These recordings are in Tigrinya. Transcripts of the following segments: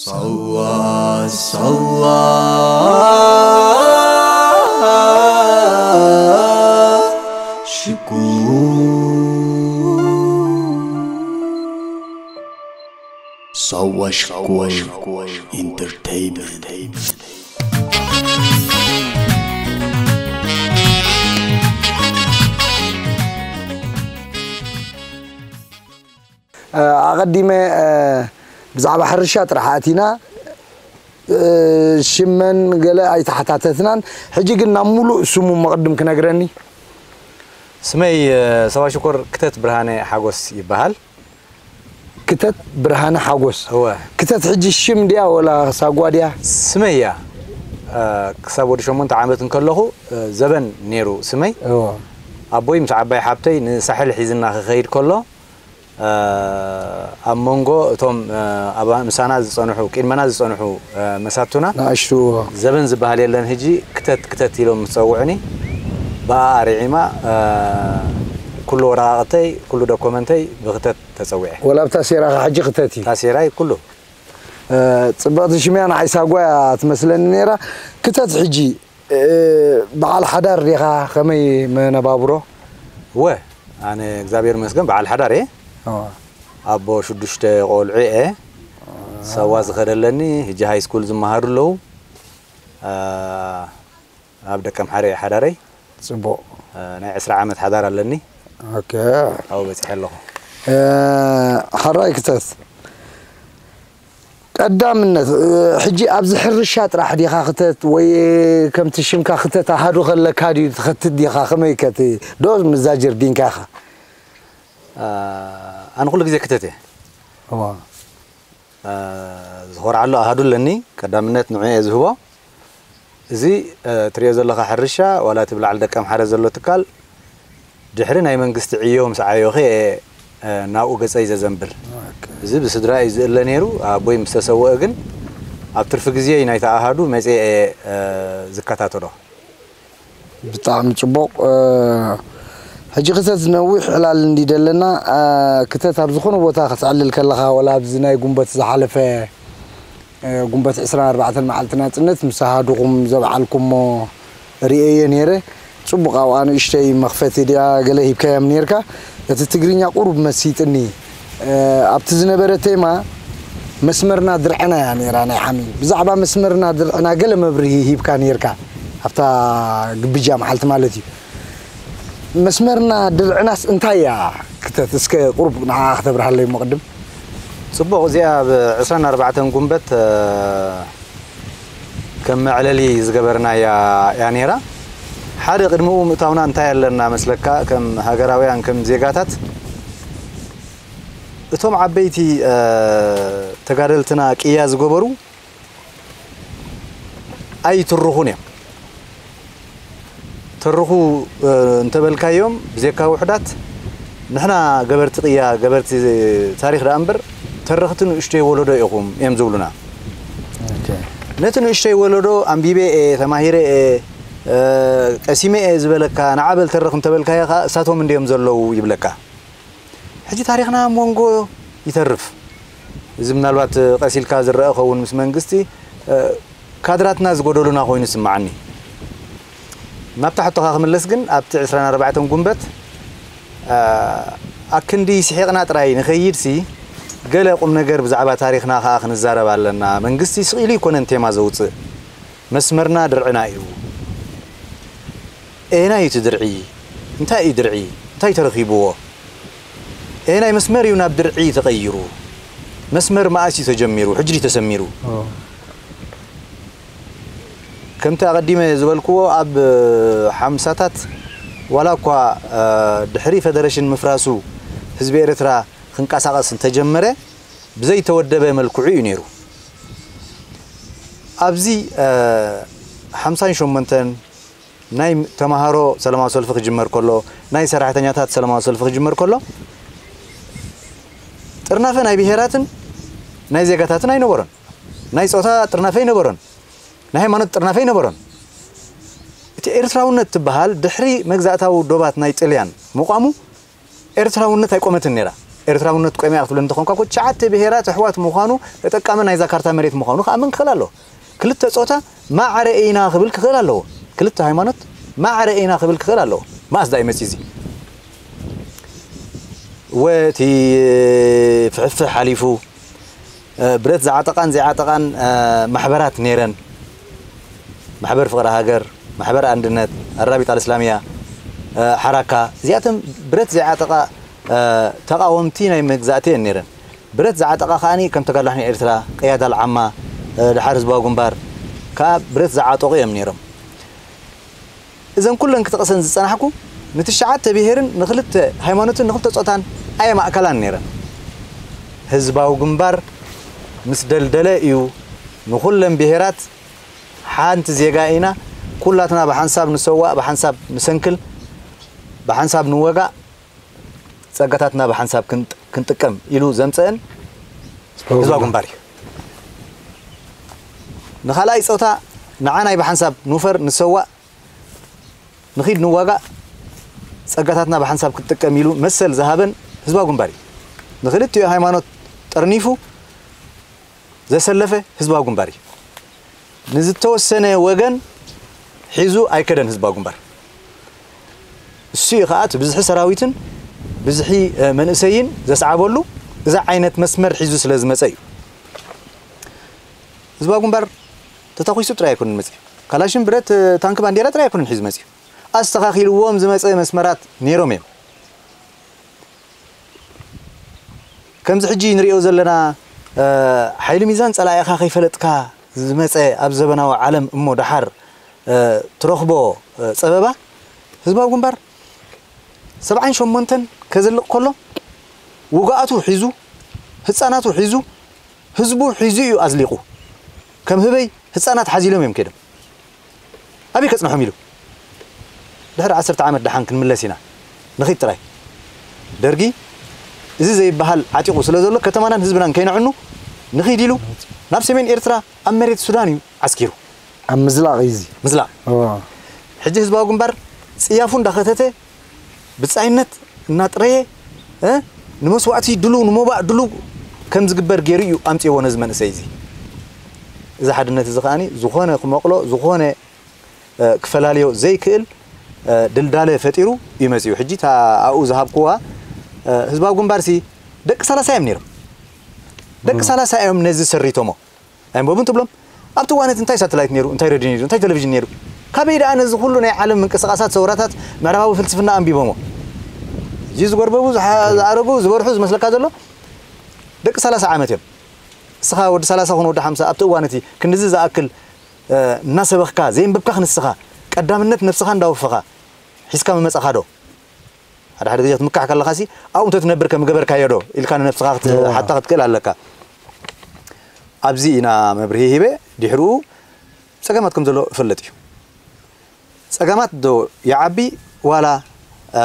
ሳዋ ሳዋ ሽኮር ሳዋ ሽኮር ኢንተርቴይንመንት። ኣቐዲመ ብዛዕባ ሕርሻ ጥራሕ ኣቲና፣ ሽመን ገለ ኣይተሓታተትናን። ሕጂ ግን ናብ ሙሉእ ስሙ መቕድም ክነግረኒ። ስመይ ሰባ ሽኮር ክተት ብርሃነ ሓጎስ ይበሃል። ክተት ብርሃነ ሓጎስ። እወ። ክተት ሕጂ ሽም ድያ ወላ ሳጓ ድያ? ስመይ እያ። ክሳብ ወዲ ሸሞንተ ዓመት እንከለኹ ዘበን ነይሩ ስመይ። እወ። ኣቦይ ምስ ዓባይ ሓብተይ ንሳሕል ሒዝና ክኸይድ ከሎ ኣብ መንጎ እቶም ኣብ ምሳና ዝፀንሑ ቅድመና ዝፀንሑ መሳቱና ንኣሽቱ ዘበን ዝበሃል የለን። ሕጂ ክተት ክተት ኢሎም ምስ ፀውዑኒ ብኣ ኣርዒማ ኩሉ ወረቃቅተይ ኩሉ ዶኮመንተይ ብክተት ተፀዊዐ። ወላ ኣብታ ሴራኻ ሕጂ ክተት እዩ። ታሴራይ ኩሉ ፅብቕቲ ሽምያ ንዓይ ሳጓ እያ ትመስለኒ ነይራ። ክተት ሕጂ በዓል ሓዳር ዲኻ? ከመይ መነባብሮ? ወ ኣነ እግዚኣብሔር ይመስገን በዓል ሓዳር እየ። ኣቦ ሽዱሽተ ቆልዑ እየ። ሳዋ ዝኸደለኒ ሕጂ ሃይ ስኩል ዝመሃሩ ኣለዉ። ኣብ ደቀምሓረ እየ ሓዳረይ። ፅቡቕ። ናይ ዕስራ ዓመት ሓዳር ኣለኒ። ኦኬ። ኣብኡ በፂሐ ኣለኹ። ሓራይ ክተት ቀዳምነት ሕጂ ኣብዚ ሕርሻ ጥራሕ ዲኻ ክተት ወይ ከምቲ ሽምካ ክተት ኣሃዱ ከለካ ድዩ ትኸትት ዲኻ ከመይ ከቲ ዶ ምዛ ጀርዲንካ ኢኻ? ኣነ ኩሉ ግዜ ክተት እየ። ዝኾርዓሉ ኣሃዱ ኣለኒ። ቀዳምነት ንዑ እየ ዝህቦ። እዚ ትሪኦ ዘለኻ ሕርሻ ዋላ እቲ ብላዕሊ ደቀምሓረ ዘሎ ትካል ድሕሪ ናይ መንግስቲ ዕዮ ምስ ዓዮኸ እየ ናብኡ ገፀይ ዘዘንብል። እዚ ብስድራ እዩ ዝእለ ነይሩ። ኣቦይ ምስ ተሰወአ ግን ኣብ ትርፊ ግዜይ ናይቲ ኣሃዱ መፅየ እየ ዝከታተሎ። ብጣዕሚ ፅቡቕ። ሕጂ ክተት ነዊሕ ዕላል እንዲ ደለና ክተት ኣብ ዝኾነ ቦታ ክትዕልል ከለኻ ወላ ኣብዚ ናይ ጉንበት ዝሓለፈ ጉንበት ዕስራን ኣርባዕተን መዓልቲ ናፅነት ምስ ኣሃዱኹም ዘብዓልኩሞ ርእየዮ ነይረ። ፅቡቕ ኣብኣ ንእሽተይ መኽፈቲ ድኣ ገለ ሂብካዮም ነይርካ። እቲ ትግርኛ ቁሩብ መሲጥኒ። ኣብቲ ዝነበረ ቴማ መስመርና ድርዕና እያ ነይራ ናይ ሓሚ። ብዛዕባ መስመርና ድርዕና ገለ መብርሂ ሂብካ ነይርካ ኣብታ ግብጃ መዓልቲ ማለት እዩ። መስመርና ድርዕናስ እንታይ እያ ክተት እስከ ቁሩብ ንዓ ክተብርሃለይ እሞ ቅድም። ፅቡቕ እዚኣ ኣብ ዕስራን ኣርባዕተን ጉንበት ከም መዕለሊ ዝገበርናያ እያ ነይራ። ሓደ ቅድሚኡ ምእታውና እንታይ ኣለና መስለካ ከም ሃገራውያን ከም ዜጋታት እቶም ዓበይቲ ተጋደልትና ቅያ ዝገበሩ ኣይትርኹን እዮም። ተርኹ እንተበልካዮም ብዘካ ውሕዳት ንሕና ገበርቲ ቅያ ገበርቲ ታሪኽ ደኣ እምበር ተረኽቲ ንእሽተይ ወለዶ ኢኹም እዮም ዝብሉና። ነቲ ንእሽተይ ወለዶ ኣንቢበ እየ ተማሂረ እየ ቀሲመ እየ ዝበለካ ንዓበል ተረኽ እንተበልካዮ ከዓ እሳቶም እንድዮም ዘለዉ ይብለካ። ሕጂ ታሪኽና ኣብ መንጎ ይተርፍ። እዚ ምናልባት ቀስ ኢልካ ዝረአ ኸውን ምስ መንግስቲ ካድራትና ዝጎደሉና ኮይኑ ይስምዓኒ። ናብታ ሕቶኻ ክምለስ ግን ኣብቲ ዕስራን ኣርባዕተን ጉንበት ኣክንዲ ስሒቕና ጥራይ ንኸይድሲ ገለ ቁም ነገር ብዛዕባ ታሪኽና ከዓ ክንዛረብ ኣለና። መንግስቲ ስቕ ኢሉ ኣይኮነን ቴማ ዘውፅእ። መስመርና ድርዕና እዩ። ኤናይ እቲ ድርዒ? እንታይ እዩ ድርዒ? እንታይ ተረኺብዎ? ኤናይ መስመር እዩ ናብ ድርዒ ተቐይሩ? መስመር መኣስ እዩ ተጀሚሩ? ሕጂ ድዩ ተሰሚሩ? ከምቲ ኣቐዲመ ዝበልክዎ ኣብ ሓምሳታት ዋላ እኳ ድሕሪ ፈደረሽን ምፍራሱ ህዝቢ ኤርትራ ክንቀሳቐስ እንተጀመረ ብዘይተወደበ መልክዑ እዩ ነይሩ። ኣብዚ ሓምሳን ሸሞንተን ናይ ተምሃሮ ሰላማዊ ሰልፊ ክጅመር ከሎ፣ ናይ ሰራሕተኛታት ሰላማዊ ሰልፊ ክጅመር ከሎ፣ ጥርናፈ ናይ ብሄራትን ናይ ዜጋታትን ኣይነበሮን። ናይ ፆታ ጥርናፈ ኣይነበሮን። ናይ ሃይማኖት ጥርናፈ ኣይነበሮን። እቲ ኤርትራውነት ትበሃል ድሕሪ መግዛእታዊ ዶባት ናይ ጥልያን ምቋሙ ኤርትራውነት ኣይቆመትን ነይራ። ኤርትራውነት ቆመያ ክትብለኒ እንተኾንካ እኮ ትሽዓተ ብሄራት ኣሕዋት ምዃኑ ተጠቃሚ ናይዛ ካርታ መሬት ምዃኑ ክኣምን ክኽእል ኣለዎ። ክልተ ጾታ ማዕረ ኢና ክብል ክኽእል ኣለዎ። ክልተ ሃይማኖት ማዕረ ኢና ክብል ክኽእል ኣለዎ። መኣስ ዳኣ ይመጽእ እዚ? ወቲ ፍሕፍሕ ሓሊፉ፣ እ፣ ብረት ዝዓጠቓን ዘይዓጠቓን፣ እ፣ ማሕበራት ነይረን። ማሕበር ፍቕሪ ሃገር፣ ማሕበር ኣንድነት፣ ኣራቢጣ ኣልእስላምያ፣ እ፣ ሓራካ፣ እዚኣቶም ብረት ዘይዓጠቓ፣ እ፣ ተቓወምቲ ናይ መግዛእቲ እየን ነይረን። ብረት ዝዓጠቓ ከኣ ከም ተጋድሎ ኣሕኒኽ ኤርትራ፣ ቅያዳ ኣልዓማ፣ እ፣ ድሓር ህዝባዊ ግንባር ከኣ ብረት ዝዓጠቑ እዮም ነይሮም። እዘን ኩለን ክጠቕሰን ዝጸናሕኩ ንትሽዓተ ብሄርን ንኽልተ ሃይማኖትን ንኽልተ ጾታን ኣየማእከላን ነይረን። ህዝባዊ ግንባር ምስ ደልደለ እዩ ንኹለን ብሄራት ሓንቲ ዜጋ ኢና፣ ኩላትና ብሓንሳብ ንሰዋእ፣ ብሓንሳብ ንሰንክል፣ ብሓንሳብ ንወጋእ፣ ጸጋታትና ብሓንሳብ ክንጥ-፣ ክንጥቀም ኢሉ ዘምጸአን ህዝባዊ ግንባር እዩ። ንኻልኣይ ጾታ ንዓናይ ብሓንሳብ ንውፈር፣ ንሰዋእ፣ ንኺድ ንዋጋእ፣ ጸጋታትና ብሓንሳብ ክትጥቀም ኢሉ መሰል ዝሃበን ህዝባዊ ግንባር እዩ። ንኽልቲኡ ሃይማኖት ጠርኒፉ ዘሰለፈ ህዝባዊ ግንባር እዩ። ንዝተወሰነ ወገን ሒዙ ኣይከደን ህዝባዊ ግንባር። እሱ እዩ ከኣ እቲ ብዝሒ ሰራዊትን ብዝሒ፣ እ፣ መንእሰይን ዘስዓበሉ እዛ ዓይነት መስመር ሒዙ ስለ ዝመጸ እዩ። ህዝባዊ ግንባር ተተኲሱ ጥራይ ኣይኮነን መጺኡ። ካላሽን ብረት፣ እ፣ ታንኪ ባንዴራ ጥራይ ኣይኮነን ሒዙ መጺኡ። ኣስተኻኺልዎም ዝመጸ መስመራት ነይሮም እዮም። ከምዚ ሕጂ ንሪኦ ዘለና፣ እ፣ ሓይሊ ሚዛን ጸላኢኻ ከይፈለጥካ ዝመጸ ኣብ ዘበናዊ ዓለም እሞ ደሓር፣ እ፣ ትረኽቦ፣ እ፣ ጸበባ ህዝባዊ ግንባር ሰብዓን ሸሞንተን ከዝልቕ ከሎ ውጉኣቱ ሒዙ፣ ህጻናቱ ሒዙ፣ ህዝቡ ሒዙ እዩ ኣዝሊቑ። ከም ህበይ ህጻናት ሓዚሎም እዮም ከይዶም። ኣበይ ከጽንሖም ኢሉ? ድሕሪ ዓሰርተ ዓመት ደሓን ክንምለስ ኢና። ንኺድ ጥራይ። ደርጊ እዚ ዘይበሃል ዓጢቑ ስለ ዘሎ ከተማናን ህዝብናን ከይነዕኑ ንኺድ ኢሉ ናብ ሰሜን ኤርትራ ኣብ መሬት ሱዳን እዩ ዓስኪሩ። ኣብ ምዝላቕ እዩ እዚ። ምዝላቕ። እዋ። ሕጂ ህዝባዊ ግንባር ጽያፉ እንዳኸተተ ብጻይነት እናጥረየ፣ እ፣ ንመስዋእቲ ድሉ፣ ንሞባእ ድሉ ከም ዝግበር ገይሩ እዩ ኣምጽእዎ ነዚ መንእሰይ እዚ። እዚ ሓድነት እዚ ከኣኒ ዝኾነ ክመቕሎ፣ ዝኾነ፣ እ፣ ክፈላልዮ ዘይክእል፣ እ፣ ድልዳለ ፈጢሩ እዩ መጺኡ። ሕጂ እታ ኣብኡ ዝሃብክዋ፣ እ፣ ህዝባዊ ግንባርሲ ደቂ ሰላሳ እዮም ነይሮም። ደቂ ሰላሳ እዮም ነዚ ሰሪቶሞ። ኣይንበቡን ትብሎም። ኣብቲ እዋን እቲ እንታይ ሳተላይት ነይሩ፣ እንታይ ሬድዮ ነይሩ፣ እንታይ ቴሌቪዥን ነይሩ? ካበይ ደኣ ነዚ ኩሉ ናይ ዓለም ምንቅስቓሳት፣ ሰውራታት፣ ምዕራባዊ ፍልስፍና ኣንቢቦሞ? እዚ ዝጎርበቡ፣ ዝሓ-፣ ዝኣረጉ፣ ዝበርሑ ዝመስለካ ዘሎ ደቂ ሰላሳ ዓመት እዮም። ንስኻ ወዲ ሰላሳ ኩን ወዲ ሓምሳ ኣብቲ እዋን እቲ ክንድዚ ዝኣክል፣ እ፣ እናሰበኽካ፣ ዘየንበብካ ክንስኻ፣ ቀዳምነት ነብስኻ እንዳወፈኻ ሒዝካ ምመጻኻ ዶ? ሓደ ሓደ ግዜ ክትምካሕ ከለኻሲ ኣብኡ እንተትነብር ከም ገበርካዮ ዶ ኢልካ ንነብስኻ ክት-፣ እዋ። ሓታ ክትክእል ኣለካ። ኣብዚ ኢና መብርሂ ሂበ፣ ድሕርኡ ጸገማት ከም ዘሎ እፈልጥ እዩ። ጸገማት ዶ ይዓቢ ዋላ፣ እ፣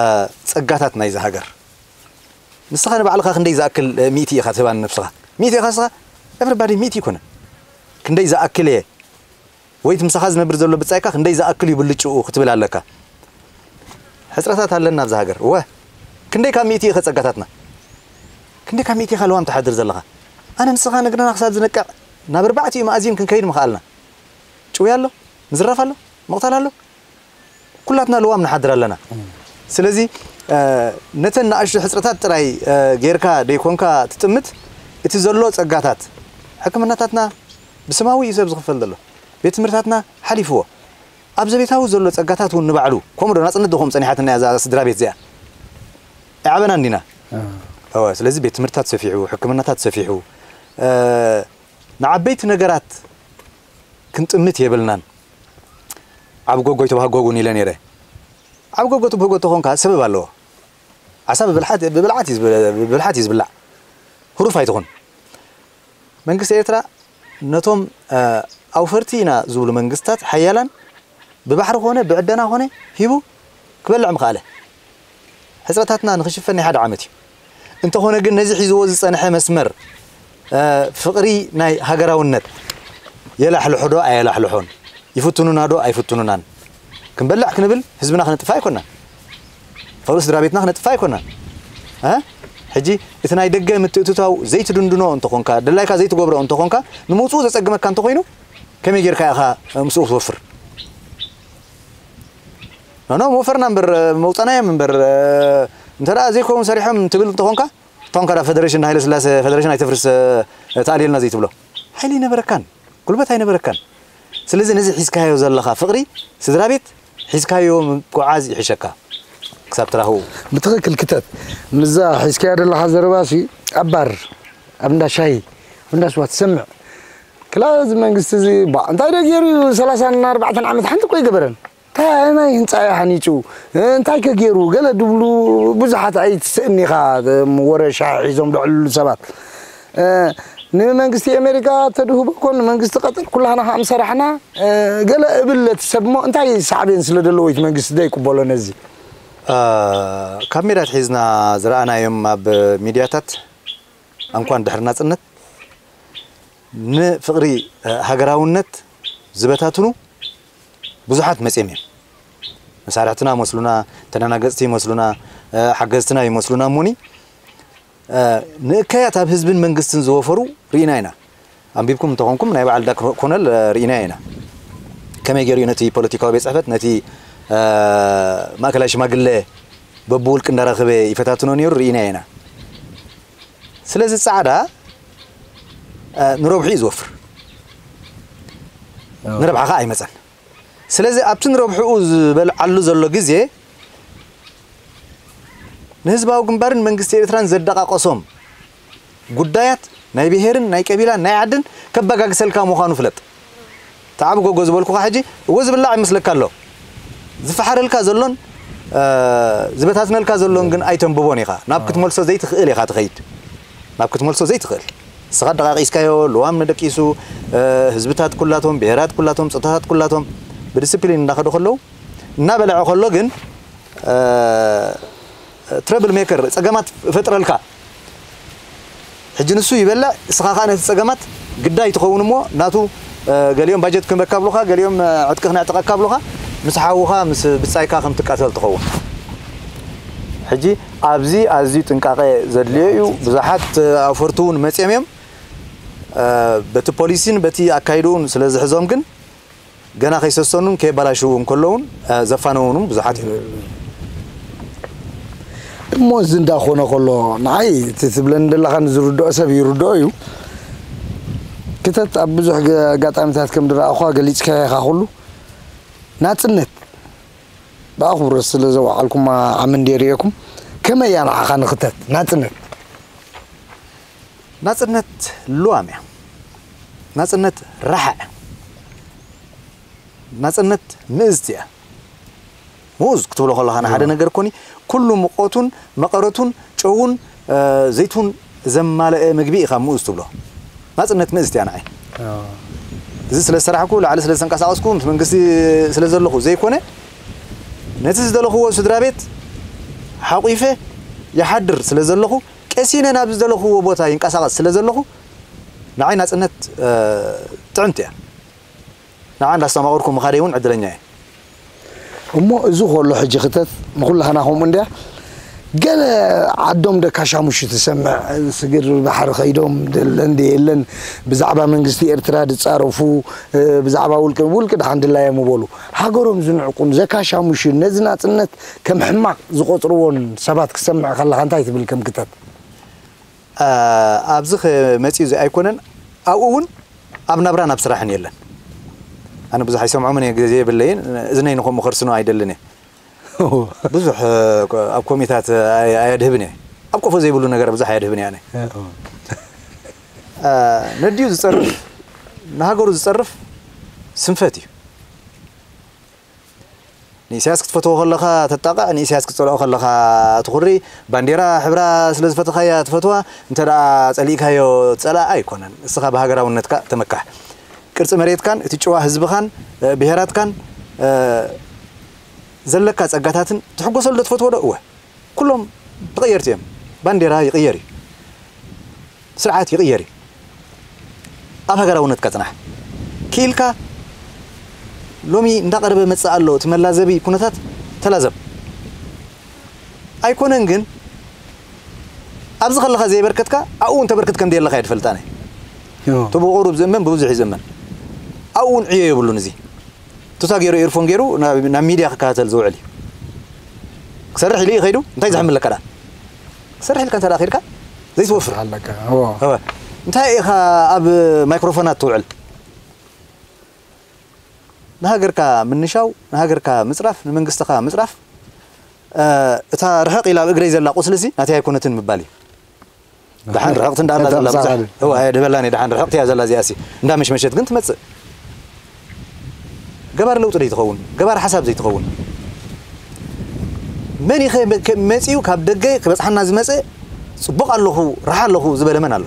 ጸጋታት ናይዚ ሃገር? ንስኻ ንባዕልኻ ክንደይ ዝኣክል፣ እ፣ ሚእቲ ኢኻ ትህባ ንነብስኻ? ሚእቲ ኢኻ ንስኻ? ኤቨሪባዲ ሚእቲ ይኮነ። ክንደይ ዝኣክል እየ? ወይ እቲ ምሳኻ ዝነብር ዘሎ ብጻይካ ክንደይ ዝኣክል እዩ ብልጭኡ ክትብል ኣለካ። ሕጽረታት ኣለና ኣብዚ ሃገር። እወ። ክንደይ ካብ ሚእቲ ኢኸ ጸጋታትና? ክንደይ ካብ ሚእቲ ኢኻ ለዋም ትሓድር ዘለኻ? ኣነ ንስኻ ንግርና ክሳብ ዝነቅዕ ናብ ኣርባዕቲኡ መኣዝን ክንከይድ ምኽኣልና። ጭውያ ኣሎ፣ ምዝራፍ ኣሎ፣ ምቕታል ኣሎ። ኩላትና ልዋም ንሓድር ኣለና። እም። ስለዚ፣ እ፣ ነተን ንኣሽቱ ሕጽረታት ጥራይ፣ እ፣ ጌርካ ደይኮንካ ትጥምት፣ እቲ ዘሎ ጸጋታት፣ ሕክምናታትና ብስማዊ እዩ ሰብ ዝኽፈል ዘሎ። ቤት ትምህርታትና ሓሊፍዎ። ኣብ ዘቤታዊ ዘሎ ጸጋታት እውን ንባዕሉ፣ ከምኡ ዶ ናጽነት ዶ ከም ጸኒሓትና እያ እዛ ስድራ ቤት እዚኣ? ኣይዓበናን ዲና? እ። እወ፣ ስለዚ ቤት ትምህርትታት ሰፊሑ፣ ሕክምናታት ሰፊሑ፣ እ፣ ንዓበይቲ ነገራት ክንጥምት የብልናን። ዓቢ ጎጎ ኣይትብሃጎ እውን ኢለ ነይረ። ዓቢ ጎጎ ትብህጎ ተኾንካ ሰበብ ኣለዎ። ዓሳ ብብልሓት፣ ብብልዓት እዩ ዝብ-፣ ብብልሓት እዩ ዝብላዕ። ህሩፍ ኣይትኹን። መንግስቲ ኤርትራ ነቶም፣ እ፣ ኣውፈርቲ ኢና ዝብሉ መንግስታት ሓያላን ብባሕሪ ኾነ ብዕደና ኾነ ሂቡ ክበልዕ ምኽኣለ። ሕጽረታትና ንኽሽፈን ናይ ሓደ ዓመት እዩ። እንተኾነ ግን ነዚ ሒዝዎ ዝጸንሐ መስመር፣ እ፣ ፍቕሪ ናይ ሃገራውነት የላሕልሖ ዶ ኣየላሕልሖን? ይፍትኑና ዶ ኣይፍትኑናን? ክንበልዕ ክንብል ህዝብና ክነጥፍእ ኣይኮናን። ፍቕሪ ስድራ ቤትና ክነጥፍእ ኣይኮናን። እ? ሕጂ እቲ ናይ ደገ ምትእትታው ዘይትድንድኖ እንተኾንካ፣ ድላይካ ዘይትገብሮ እንተኾንካ፣ ንምውፅኡ ዘፀግመካ እንተኾይኑ፣ ከመይ ጌርካ ኢኻ ምስኡ ትወፍር? ኖ ኖ፣ መወፈርና እምበር፣ መውፃና እዮም እምበር፣ እንተ ደኣ ዘይከውን ሰሪሖም ትብል እንተኾንካ፣ እቶም ከዳ ፌደሬሽን ሃይለ ስላሴ ፌደሬሽን ኣይተፍርስ፣ ተኣልየልና ዘይትብሎ ሓይሊ ኣይነበረካን፣ ጉልበት ኣይነበረካን። ስለዚ ነዚ ሒዝካዮ ዘለኻ ፍቕሪ ስድራ ቤት ሒዝካዮ ምጉዓዝ ይሕሸካ ክሳብ ትራኽቡ። ብትኽክል ክተት። ምዛ ሒዝካያ ዘለኻ ዘረባሲ ኣብ ባር፣ ኣብ እንዳ ሻሂ፣ ኣብ እንዳ ስዋ ትሰምዕ። ክላ እዚ መንግስቲ እዚ ባ እንታይ ዶ ገይሩ እዩ? ሰላሳን ኣርባዕተን ዓመት ሓንቲ እኮ ኣይገበረን። እንታይ ናይ ህንፃ እዩ ሓኒፁ? እንታይ ከ ገይሩ? ገለ ድብሉ ብዙሓት ኣይትስእን ኢኻ፣ እም፣ ወረ ሻሂ ሒዞም ደዕልሉ ሰባት። እ፣ ንመንግስቲ ኣሜሪካ ተድህቦ እኮ ንመንግስቲ ቀጠር ኩላህና ከዓ ምሰራሕና፣ እ፣ ገለ እብል እቲ ሰብ እሞ እንታይ ሳዕቤን ስለ ዘለዎ እቲ መንግስቲ ዘይቅበሎ ነዚ? እ፣ ካብ ሜዳ ኣትሒዝና ዝረኣናዮም ኣብ ሚድያታት እንኳን ድሕሪ ናፅነት ንፍቕሪ ሃገራውነት ዝበታትኑ ብዙሓት መፅዮም እዮም። መሳርሕትና ይመስሉና፣ ተደናገፅቲ ይመስሉና፣ ሓገዝትና ይመስሉና እሞኒ ንእከያት ኣብ ህዝብን መንግስትን ዝወፈሩ ርኢና ኢና። ኣንቢብኩም እንተኾንኩም ናይ በዓል ዳክ ኮነል ርኢና ኢና። ከመይ ገይሩ እዩ ነቲ ፖለቲካዊ ቤት ፅሕፈት ነቲ ማእከላይ ሽማግለ በብውልቂ እንዳረኸበ ይፈታትኖ ነይሩ ርኢና ኢና። ስለዚ ጻዕዳ ንረብሑ እዩ ዝወፍር፣ ንረብሓ ከዓ ኣይመፀን። ስለዚ ኣብቲ ንረብሕኡ ዝበልዓሉ ዘሎ ግዜ ንህዝባዊ ግንባርን መንግስቲ ኤርትራን ዘደቃቀሶም ጉዳያት ናይ ብሄርን ናይ ቀቢላን ናይ ዓድን ከበጋግሰልካ ምዃኑ ፍለጥ። ተዓብ ጎጎ ዝበልኩኻ ሕጂ እወ ዝብላዕ ይመስለካ ኣሎ። ዝፈሓረልካ ዘሎን ዝበታትነልካ ዘሎን ግን ኣይተንብቦን ኢኻ። ናብ ክትመልሶ ዘይትኽእል ኢኻ ትኸይድ። ናብ ክትመልሶ ዘይትኽእል። ንስኻ ደቃቂስካዮ፣ ልዋም ንደቂሱ፣ ህዝብታት ኩላቶም፣ ብሄራት ኩላቶም፣ ጾታታት ኩላቶም ብዲስፕሊን እንዳኸዱ ከለዉ እናበልዐ ከሎ ግን ትረብል ሜከር ፀገማት እፈጥረልካ። ሕጂ ንሱ ይበልዕ፣ እስኻ ከዓ ነቲ ፀገማት ግዳይ ትኸውን እሞ ናቱ ገሊኦም ባጀት ክንበካ ኣብሉኻ፣ ገሊኦም ዕጥቂ ክነዕጥቐካ ኣብሉኻ፣ ምስ ሓውኻ ምስ ብፃይካ ከም ትቃተል ትኸውን። ሕጂ ኣብዚ ኣዝዩ ጥንቃቐ ዘድልዮ እዩ። ብዙሓት ኣውፈርቲ እውን መፅዮም እዮም። በቲ ፖሊሲን በቲ ኣካይድኡን ስለ ዝሕዞም ግን ገና ከይሰሰኑን ከየባላሽዉ እንከለውን ዘፋነውንም ብዙሓት እዮም። እሞ እዚ እንዳኾነ ከሎ ንዓይ እቲ ትብለኒ ዘለኻ ንዝርድኦ ሰብ ይርድኦ እዩ። ክተት ኣብ ብዙሕ ኣጋጣሚታት ከም ዝረኣኹዋ ገሊፅካዮ ኢኻ ኩሉ ናፅነት ብኣኽብሮት ስለ ዘውዓልኩማ ዓሚ እንድየ ርእየኩም። ከመይ እያ ንዓኻ ንኽተት ናፅነት? ናፅነት ልዋም እያ። ናፅነት ራሓ እያ። ናፅነት ምእዝቲ እያ። ምኡዝ ክትብሎ ከለኻ ንሓደ ነገር ኮኒ ኩሉ ሙቐቱን መቐረቱን ጨውን ዘይቱን ዘማለአ ምግቢ ኢኻ ምኡዝ ትብሎ። ናፅነት ምእዝቲ እያ ንዓይ። እዚ ስለ ዝሰራሕኩ ላዕሊ ስለ ዝተንቀሳቐስኩ ምስ መንግስቲ ስለ ዘለኹ ዘይኮነ ነቲ ዝደለኽዎ ስድራ ቤት ሓቑፈ ይሓድር ስለ ዘለኹ ቀሲነ ናብ ዝደለኽዎ ቦታ ይንቀሳቐስ ስለ ዘለኹ ንዓይ ናፅነት ጥዕምቲ እያ። ንዓ እንዳስተማቐርኩ ምኻደይ እውን ዕድለኛ እየ። እሞ እዚ ከሎ ሕጂ ክተት ንኩላህና ከምኡ እንድያ ገለ ዓዶም ደካሻሙሹ ትሰምዕ ስግር ባሕሪ ከይዶም ደለን ደየለን ብዛዕባ መንግስቲ ኤርትራ ዝፃረፉ ብዛዕባ ውልቂ ውልቂ ደሓን ድላዮም ይበሉ ሃገሮም ዝንዕቁን ዘካሻሙሹን ነዚ ናፅነት ከም ሕማቕ ዝቆፅርዎን ሰባት ክሰምዕ ከለካ እንታይ ትብል ከም ክተት? ኣብዚ መፅኡ እዚ ኣይኮነን ኣብኡ እውን ኣብ ናብራን ኣብ ስራሕን የለን። ኣነ ብዙሕ ኣይሰምዖምን እየ ግዜ የብለይን እዝነይ ንከምኡ ከርስኖ ኣይደልን እየ። ብዙሕ ኣብ ኮሚታት ኣየድህብን እየ። ኣብ ቆፎ ዘይብሉ ነገር ብዙሕ ኣየድህብን እየ ኣነ። ነድዩ ዝፀርፍ ንሃገሩ ዝፀርፍ ስንፈት እዩ። ንኢሳያስ ክትፈትዎ ከለኻ ተጣቕዕ ንኢሳያስ ክትፀልኦ ከለኻ ትኹሪ። ባንዴራ ሕብራ ስለ ዝፈተኻያ ትፈትዋ። እንተ ደኣ ፀሊእካዮ ፀላእ ኣይኮነን። እስኻ ብሃገራውነትካ ተመካሕ። ቅርፂ መሬትካን እቲ ጭዋ ህዝብኻን ብሄራትካን ዘለካ ፀጋታትን ትሕጎሰሉ ዶ ትፈትዎ ዶ? እወ። ኩሎም ተቐየርቲ እዮም። ባንዴራ ይቕየር እዩ። ስርዓት ይቕየር እዩ። ኣብ ሃገራውነትካ ፅናሕ። ክኢልካ ሎሚ እንዳቐረበ መፅእ ኣሎ እቲ መላዘቢ ኩነታት ተላዘብ። ኣይኮነን ግን ኣብዚ ከለኻ ዘይበርከትካ ኣብኡ እንተበርክት ከም ደየለኻ እየ ዝፈልጥ ኣነ። እቲ ብቑሩብ ዝእመን ብብዙሕ እዩ ዝእመን። ኣብኡ እውን ዕዮ የብሉን። እዚ ቱታ ገይሩ፣ ኤርፎን ገይሩ ናብ ሚድያ ክከታተል ዝውዕል እዩ። ክሰርሕ ኢሉ እዩ ከይዱ። እንታይ ዝሕምለካ ደኣ? ክሰርሕ ኢልካ እንተ ደኣ ከይድካ ዘይትወፍር። እንታይ ኢኻ ኣብ ማይክሮፎናት ትውዕል? ንሃገርካ ምንሻው፣ ንሃገርካ ምጽራፍ፣ ንመንግስትኻ ምጽራፍ። እታ ርሕቕ ኢላ ኣብ እግረይ ዘላ ቁስልሲ ናተይ ኣይኮነትን ምባል እዩ። ደሓን ርሕቕቲ እንዳ ኣላ ዘላ ብዙሕ እዋ ኣየድበላን እየ። ደሓን ርሕቕቲ እያ ዘላ እዚኣሲ። እንዳ መሽመሸት ግን ትመጽእ። ገባር ለውጢ ዘይትኸውን፣ ገባር ሓሳብ ዘይትኸውን። መን ኢኸ መ- ከ- መጺኡ ካብ ደገ ክበጽሓና ዝመጸ ጽቡቕ ኣለኹ፣ ረሓ ኣለኹ ዝበለ መን ኣሎ?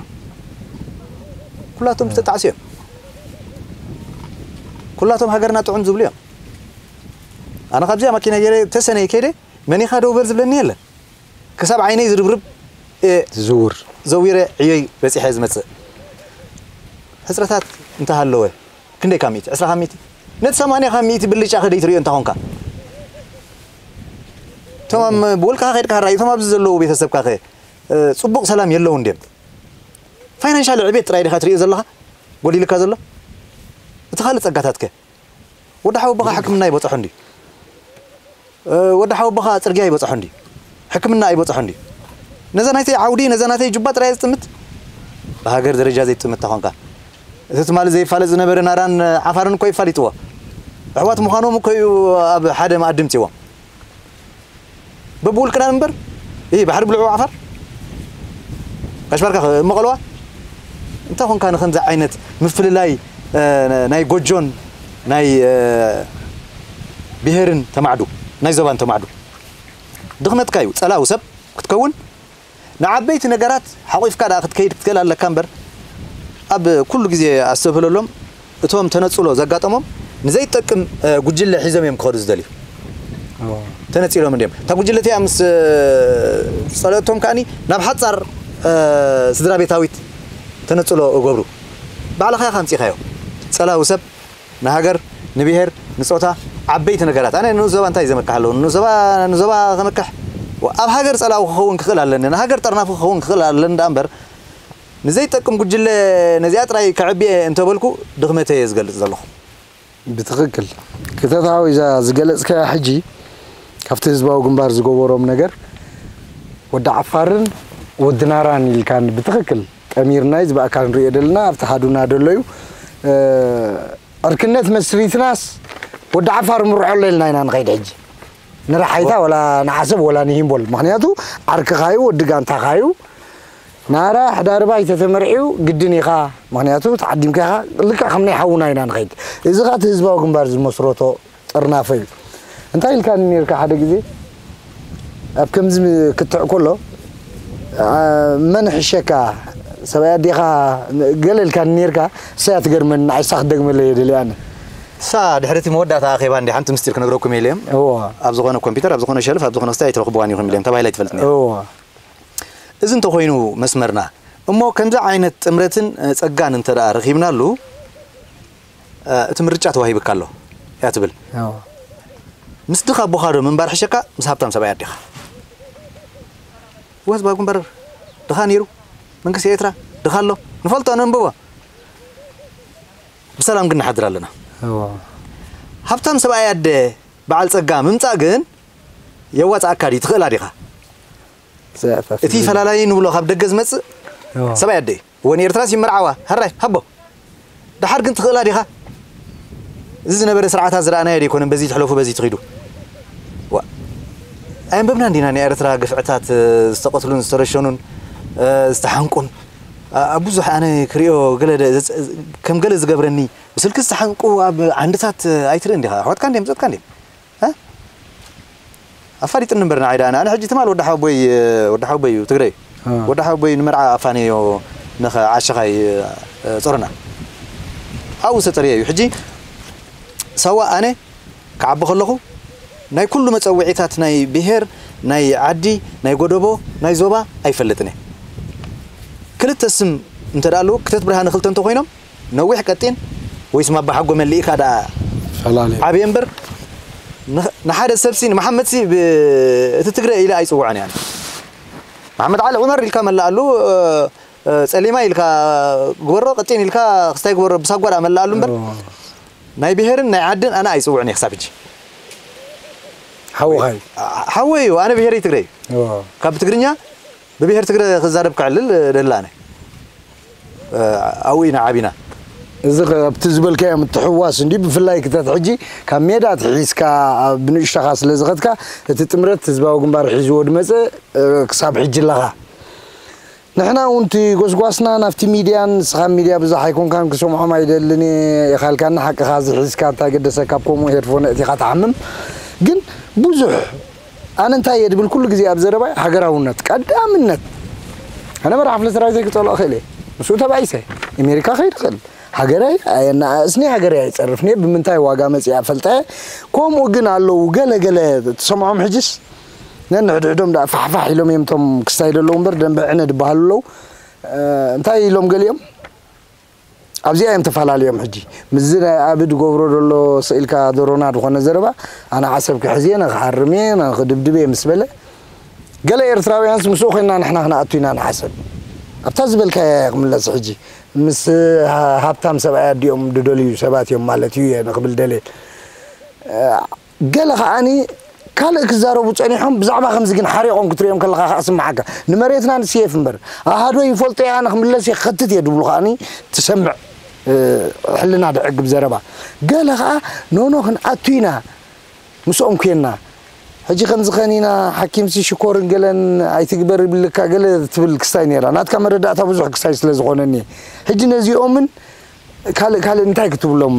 ኩላቶም ዝተጣዕሱ እዮም። ኩላቶም ሃገርና ጥዑም ዝብሉ እዮም። ኣነ ካብዚኣ ማኪና ገይረ ተሰነይ ከይደ መን ኢኻ ደው በል ዝብለኒ የለን። ክሳብ ዓይነይ ዝርብርብ እየ ዝውር ዘዊረ ዕዮይ በጺሐ ዝመጽእ። ሕጽረታት እንተሃለወ ክንደይ ካብ ሚእቲ? ዕስራ ካብ ሚእቲ? ነቲ ሰማንያ ካብ ሚእቲ ብልጫ ከ ደይትርእዮ እንተ ኾንካ? እቶም ኣብ ብውልቅኻ ከይድካ ራእይ እቶም ኣብዚ ዘለዉ ቤተሰብካ ከ ጽቡቕ ሰላም የለውን ድዮም? ፋይናንሻል ዕቤት ጥራይ ዲኻ ትርእዮ ዘለኻ ጎዲልካ ዘሎ? እቲ ካልእ ጸጋታት ከ? ወዲ ሓወቦኻ ሕክምና ይበጽሖ እንዲ? ወዲ ሓወቦኻ ጽርግያ ይበጽሖ እንዲ? ሕክምና ኣይበጽሖ እንዲ? ነዛ ናይተይ ዓውዲ ነዛ ናተይ ጁባ ጥራይ ዝጥምት? ብሃገር ደረጃ ዘይትጥምት ተኾንካ እቲ ትማሊ ዘይፋለጥ ዝነበረ ናራን ዓፋርን እኮ ይፋሊጥዎ። ኣሕዋት ምዃኖም እኮ እዩ ኣብ ሓደ መኣዲ ምፅዎም። በብውልቅና እምበር ይህ ባሕሪ ብልዑ ዓፋር ጋሽ ባርካ መቐልዋ እንታይ ኾንካ ንኸምዚ ዓይነት ምፍልላይ ናይ ጎጆን ናይ ብሄርን ተማዕዱ ናይ ዞባን ተማዕዱ ድኽመትካ እዩ። ፀላዊ ሰብ ክትከውን ንዓበይቲ ነገራት ሓቑፍካ ደኣ ክትከይድ ክትክእል ኣለካ እምበር ኣብ ኩሉ ግዜ ኣስተብህለሎም እቶም ተነጽሎ ዘጋጠሞም ንዘይጠቅም ጉጅለ ሒዞም እዮም ክኸዱ ዝደልዩ። ተነጺሎም እንዲዮም እታ ጉጅለ እቲኣ ምስ ጸለእቶም ከኣኒ ናብ ሓጻር ስድራ ቤታዊት ተነጽሎ እገብሩ። ባዕልኻ ኢኻ ኣምጺኻዮ ጸላዊ ሰብ ንሃገር ንብሄር ንጾታ ዓበይቲ ነገራት ኣነ ንኡስ ዞባ እንታይ ዘመክሕ ኣለዎ ንኡስ ዞባ ንዞባ ከመክሕ ኣብ ሃገር ጸላዊ ክኸውን ክኽእል ኣለኒ ንሃገር ጠርናፊ ክኸውን ክኽእል ኣለኒ ደኣ እምበር ንዘይጠቅም ጉጅለ ነዚኣ ጥራይ ከዕብየ እንተበልኩ ድኽመተይ እየ ዝገልጽ ዘለኹ። ብትኽክል ክተታዊ እዛ ዝገለጽካያ ሕጂ ካብቲ ህዝባዊ ግንባር ዝገበሮም ነገር ወዲ ዓፋርን ወዲ ናራን ኢልካን ብትኽክል ጠሚርና እዩ ዝበኣካ ንሪኦ ደለና ኣብቲ ሓዱና ደሎ እዩ ዕርክነት መስሪትናስ ወዲ ዓፋር ምርዖ ኣሎ ኢልና ኢና ንኸይድ ሕጂ ንረሓይታ ወላ ንዓሰብ ወላ ንሂምቦል ምክንያቱ ዓርክኻዩ ወዲ ጋንታኻዩ ናራ ሕዳርባይ ተተመርዒው ግድን ኢኻ ምክንያቱ ተዓዲምካ ኢኻ ልክዕ ከም ናይ ሓውና ኢና ንኸይድ እዚ ኻቲ ህዝባዊ ግንባር ዝመስረቶ ጥርናፈ እዩ እንታይ ኢልካኒ ነርካ ሓደ ግዜ ኣብ ከምዚ ክትዕ ከሎ መን ሕሸካ ሰብኣይ ኣዴኻ ገለ ኢልካኒ ነርካ እሳያ ትገርመኒ ንዓይሳ ክደግመለይ የደልያኒ እሳ ድሕሪ እቲ መወዳእታ ኣኼባ እንዲ ሓንቲ ምስጢር ክነግረኩም ኢለ እዮም ኣብ ዝኾነ ኮምፒውተር ኣብ ዝኾነ ሸልፍ ኣብ ዝኾነ ስታይ ኣይትረኽብዋን ኢኹም ኢለ እዮም ተባሂላ ኣይትፈልጥ ነይራ እዚ እንተኾይኑ መስመርና እሞ ከምዚ ዓይነት ጥምረትን ጸጋን እንተ ደኣ ረኺብናሉ እቲ ምርጫ ተዋሂብካ ኣሎ እያ ትብል። ምስ ድኻ ኣቦኻ ዶ ምንባር ሕሸካ ምስ ሃብታም ሰብኣይ ኣዴኻ? ወዝ ባጉንበር ድኻ ነይሩ መንግስቲ ኤርትራ ድኻ ኣሎ ንፈልጦ ነንብቦ ብሰላም ግን ንሓድር ኣለና። ሃብታም ሰብኣይ ኣደ በዓል ጸጋ ምምጻእ ግን የዋጽኣካ ድዩ ትኽእላ ዲኻ? እቲ ፈላላይ ንብሎ ካብ ደገ ዝመጽእ ሰብኣይ ኣደ እዩ። እወ ንኤርትራስ ይመርዓዋ፣ ሕራይ፣ ሃቦ። ደሓር ግን ትኽእላ ዲኻ? እዚ ዝነበረ ስርዓታት ዝረኣናዮ ዶ ኣይኮነን በዚ ትሕለፉ በዚ ትኺዱ? ዋ ኣየንበብናን ዲና ናይ ኤርትራ ግፍዕታት ዝተቐትሉን ዝተረሸኑን ዝተሓንቁን ኣብ ብዙሕ ኣነ ክሪኦ ገለ ከም ገለ ዝገብረኒ ብስልኪ ዝተሓንቁ ኣብ ዓንድታት ኣይትርእን ዲኻ? ኣሕዋትካ እንዲም ዘጥካ እንዲም ኣፋሊጥኒ እምበር ንዓይ ደኣ ኣነ ሕጂ ትማል ወዲ ሓወቦይ ወዲ ሓወቦይ እዩ ትግረ እዩ ወዲ ሓወቦይ ንመርዓ ኣፋነዮ ንኸ ዓሽኻይ ጾርና ኣብኡ ዝተጠርየ እዩ ሕጂ ሳዋ ኣነ ክዓቢ ከለኹ ናይ ኩሉ መጸውዒታት ናይ ብሄር ናይ ዓዲ ናይ ጎደቦ ናይ ዞባ ኣይፈልጥን እየ ክልተ ስም እንተ ኣለዉ ክተት ብርሃነ ክልተ እንተኾይኖም ነዊሕ ቀጢን ወይስ ማባሓጎ መሊእካ ደኣ ፈላልዮ። ዓብየ እምበር ንኽ- ንሓደ ሰብሲ ንመሓመድሲ ብ- እቲ ትግረ ኢለ ኣይፅውዖን እያ መሓመድ ዓሊ ዑመር ኢልካ መላኣሉ፣ ጸሊማ ኢልካ ግበሮ፣ ቀጢን ኢልካ ክስታይ ግበሮ፣ ብሳጓ ደኣ መላኣሉ እምበር ናይ ብሄርን ናይ ዓድን ኣነ ኣይጽውዕን እየ ክሳብ ሕጂ። ሓውኻ እዩ። ሓወይ እዩ፣ ኣነ ብሄረይ ትግረ እዩ። ካብ ትግርኛ ብብሄር ትግረ ክዛረብ ክዕልል ደላነ ኣብኡ ኢና ዓቢና። እዚ ኣብቲ ዝበልካዮ ምትሕዋስ እንዲ ብፍላይ ክተት ሕጂ ካብ ሜዳ ትሒዝካ ብንእሽተኻ ስለ ዝኸትካ እቲ ጥምረት ህዝባዊ ግንባር ሒዝዎ ድመፀ ክሳብ ሕጂ ኣለኻ። ንሕና እውን እቲ ጎስጓስና ናብቲ ሚድያን ንስኻ ሚድያ ብዙሕ ኣይኮንካን ክሰምዖም ኣይደልን እየ ኢኻልካኒ ሓቅኻ እዚ ሒዝካ እንታይ ገደሰ ካብ ከምኡ ሄድፎን እቲኻ ትሓምም ግን ብዙሕ ኣነ እንታይ እየ ድብል ኩሉ ግዜ ኣብ ዘረባይ ሃገራውነት ቀዳምነት ኣነ መራሕ ክፍለ ሰራዊተይ ክፀልኦ ክእል እየ ምስኡ ተባኢሰ ኣሜሪካ ከይድ ክእል ሃገረይ ኣየናእስኒ ሃገረይ ኣይፀርፍኒ ብምንታይ ዋጋ መፅኣ ፈልጠ ከምኡ ግን ኣለዉ ገለ ገለ ትሰምዖም ሕጅስ ነንሕድሕዶም ደኣ ፋሕፋሕ ኢሎም እዮም እቶም ክስታይ ደለዉ እምበር ደንበ ዕነ ድበሃሉ ኣለዉ እንታይ ኢሎም ገሊኦም ኣብዚኣ እዮም ተፈላለዮም ሕጂ ምስዚ ናይ ኣብ ድገብሮ ዘሎ ስኢልካ ዶሮና ዝኾነ ዘረባ ኣነ ዓሰብ ክሕዝ እየ ንክሓርም እየ ንክድብድብ እየ ምስ በለ ገለ ኤርትራውያንስ ምስኡ ኮይና ንሕና ክነኣቱ ኢና ንዓሰብ ኣብታ ዝበልካያ እየ ክምለስ ሕጂ ምስ ሃብታም ሰብኣይ ኣዲኦም ድደልዩ ሰባት እዮም ማለት እዩ እየ ንክብል ደልየ ገለ ከዓኒ ካልእ ክዛረቡ ጸኒሖም ብዛዕባ ከምዚ ግን ሓሪቖም ክትሪኦም ከለኻ ከዓ ስምዓካ ንመሬትና ንስየፍ እምበር ኣሃዶ ይፈልጦ እየ ኣነ ክምለስ እየ ክኸትት እየ ድብሉ ከዓኒ ትሰምዕ ሕልና ድዕግብ ዘረባ ገለ ከዓ ኖኖ ክንኣቱ ኢና ምስኦም ኩና ሕጂ ከምዚ ከኒና ሓኪምሲ ሽኮርን ገለን ኣይትግበር ይብልካ ገለ ትብል ክስታይ ነራ ናትካ መረዳእታ ብዙሕ ክስታይ ስለ ዝኾነኒ ሕጂ ነዚኦምን ካልእ ካልእ እንታይ ክትብሎም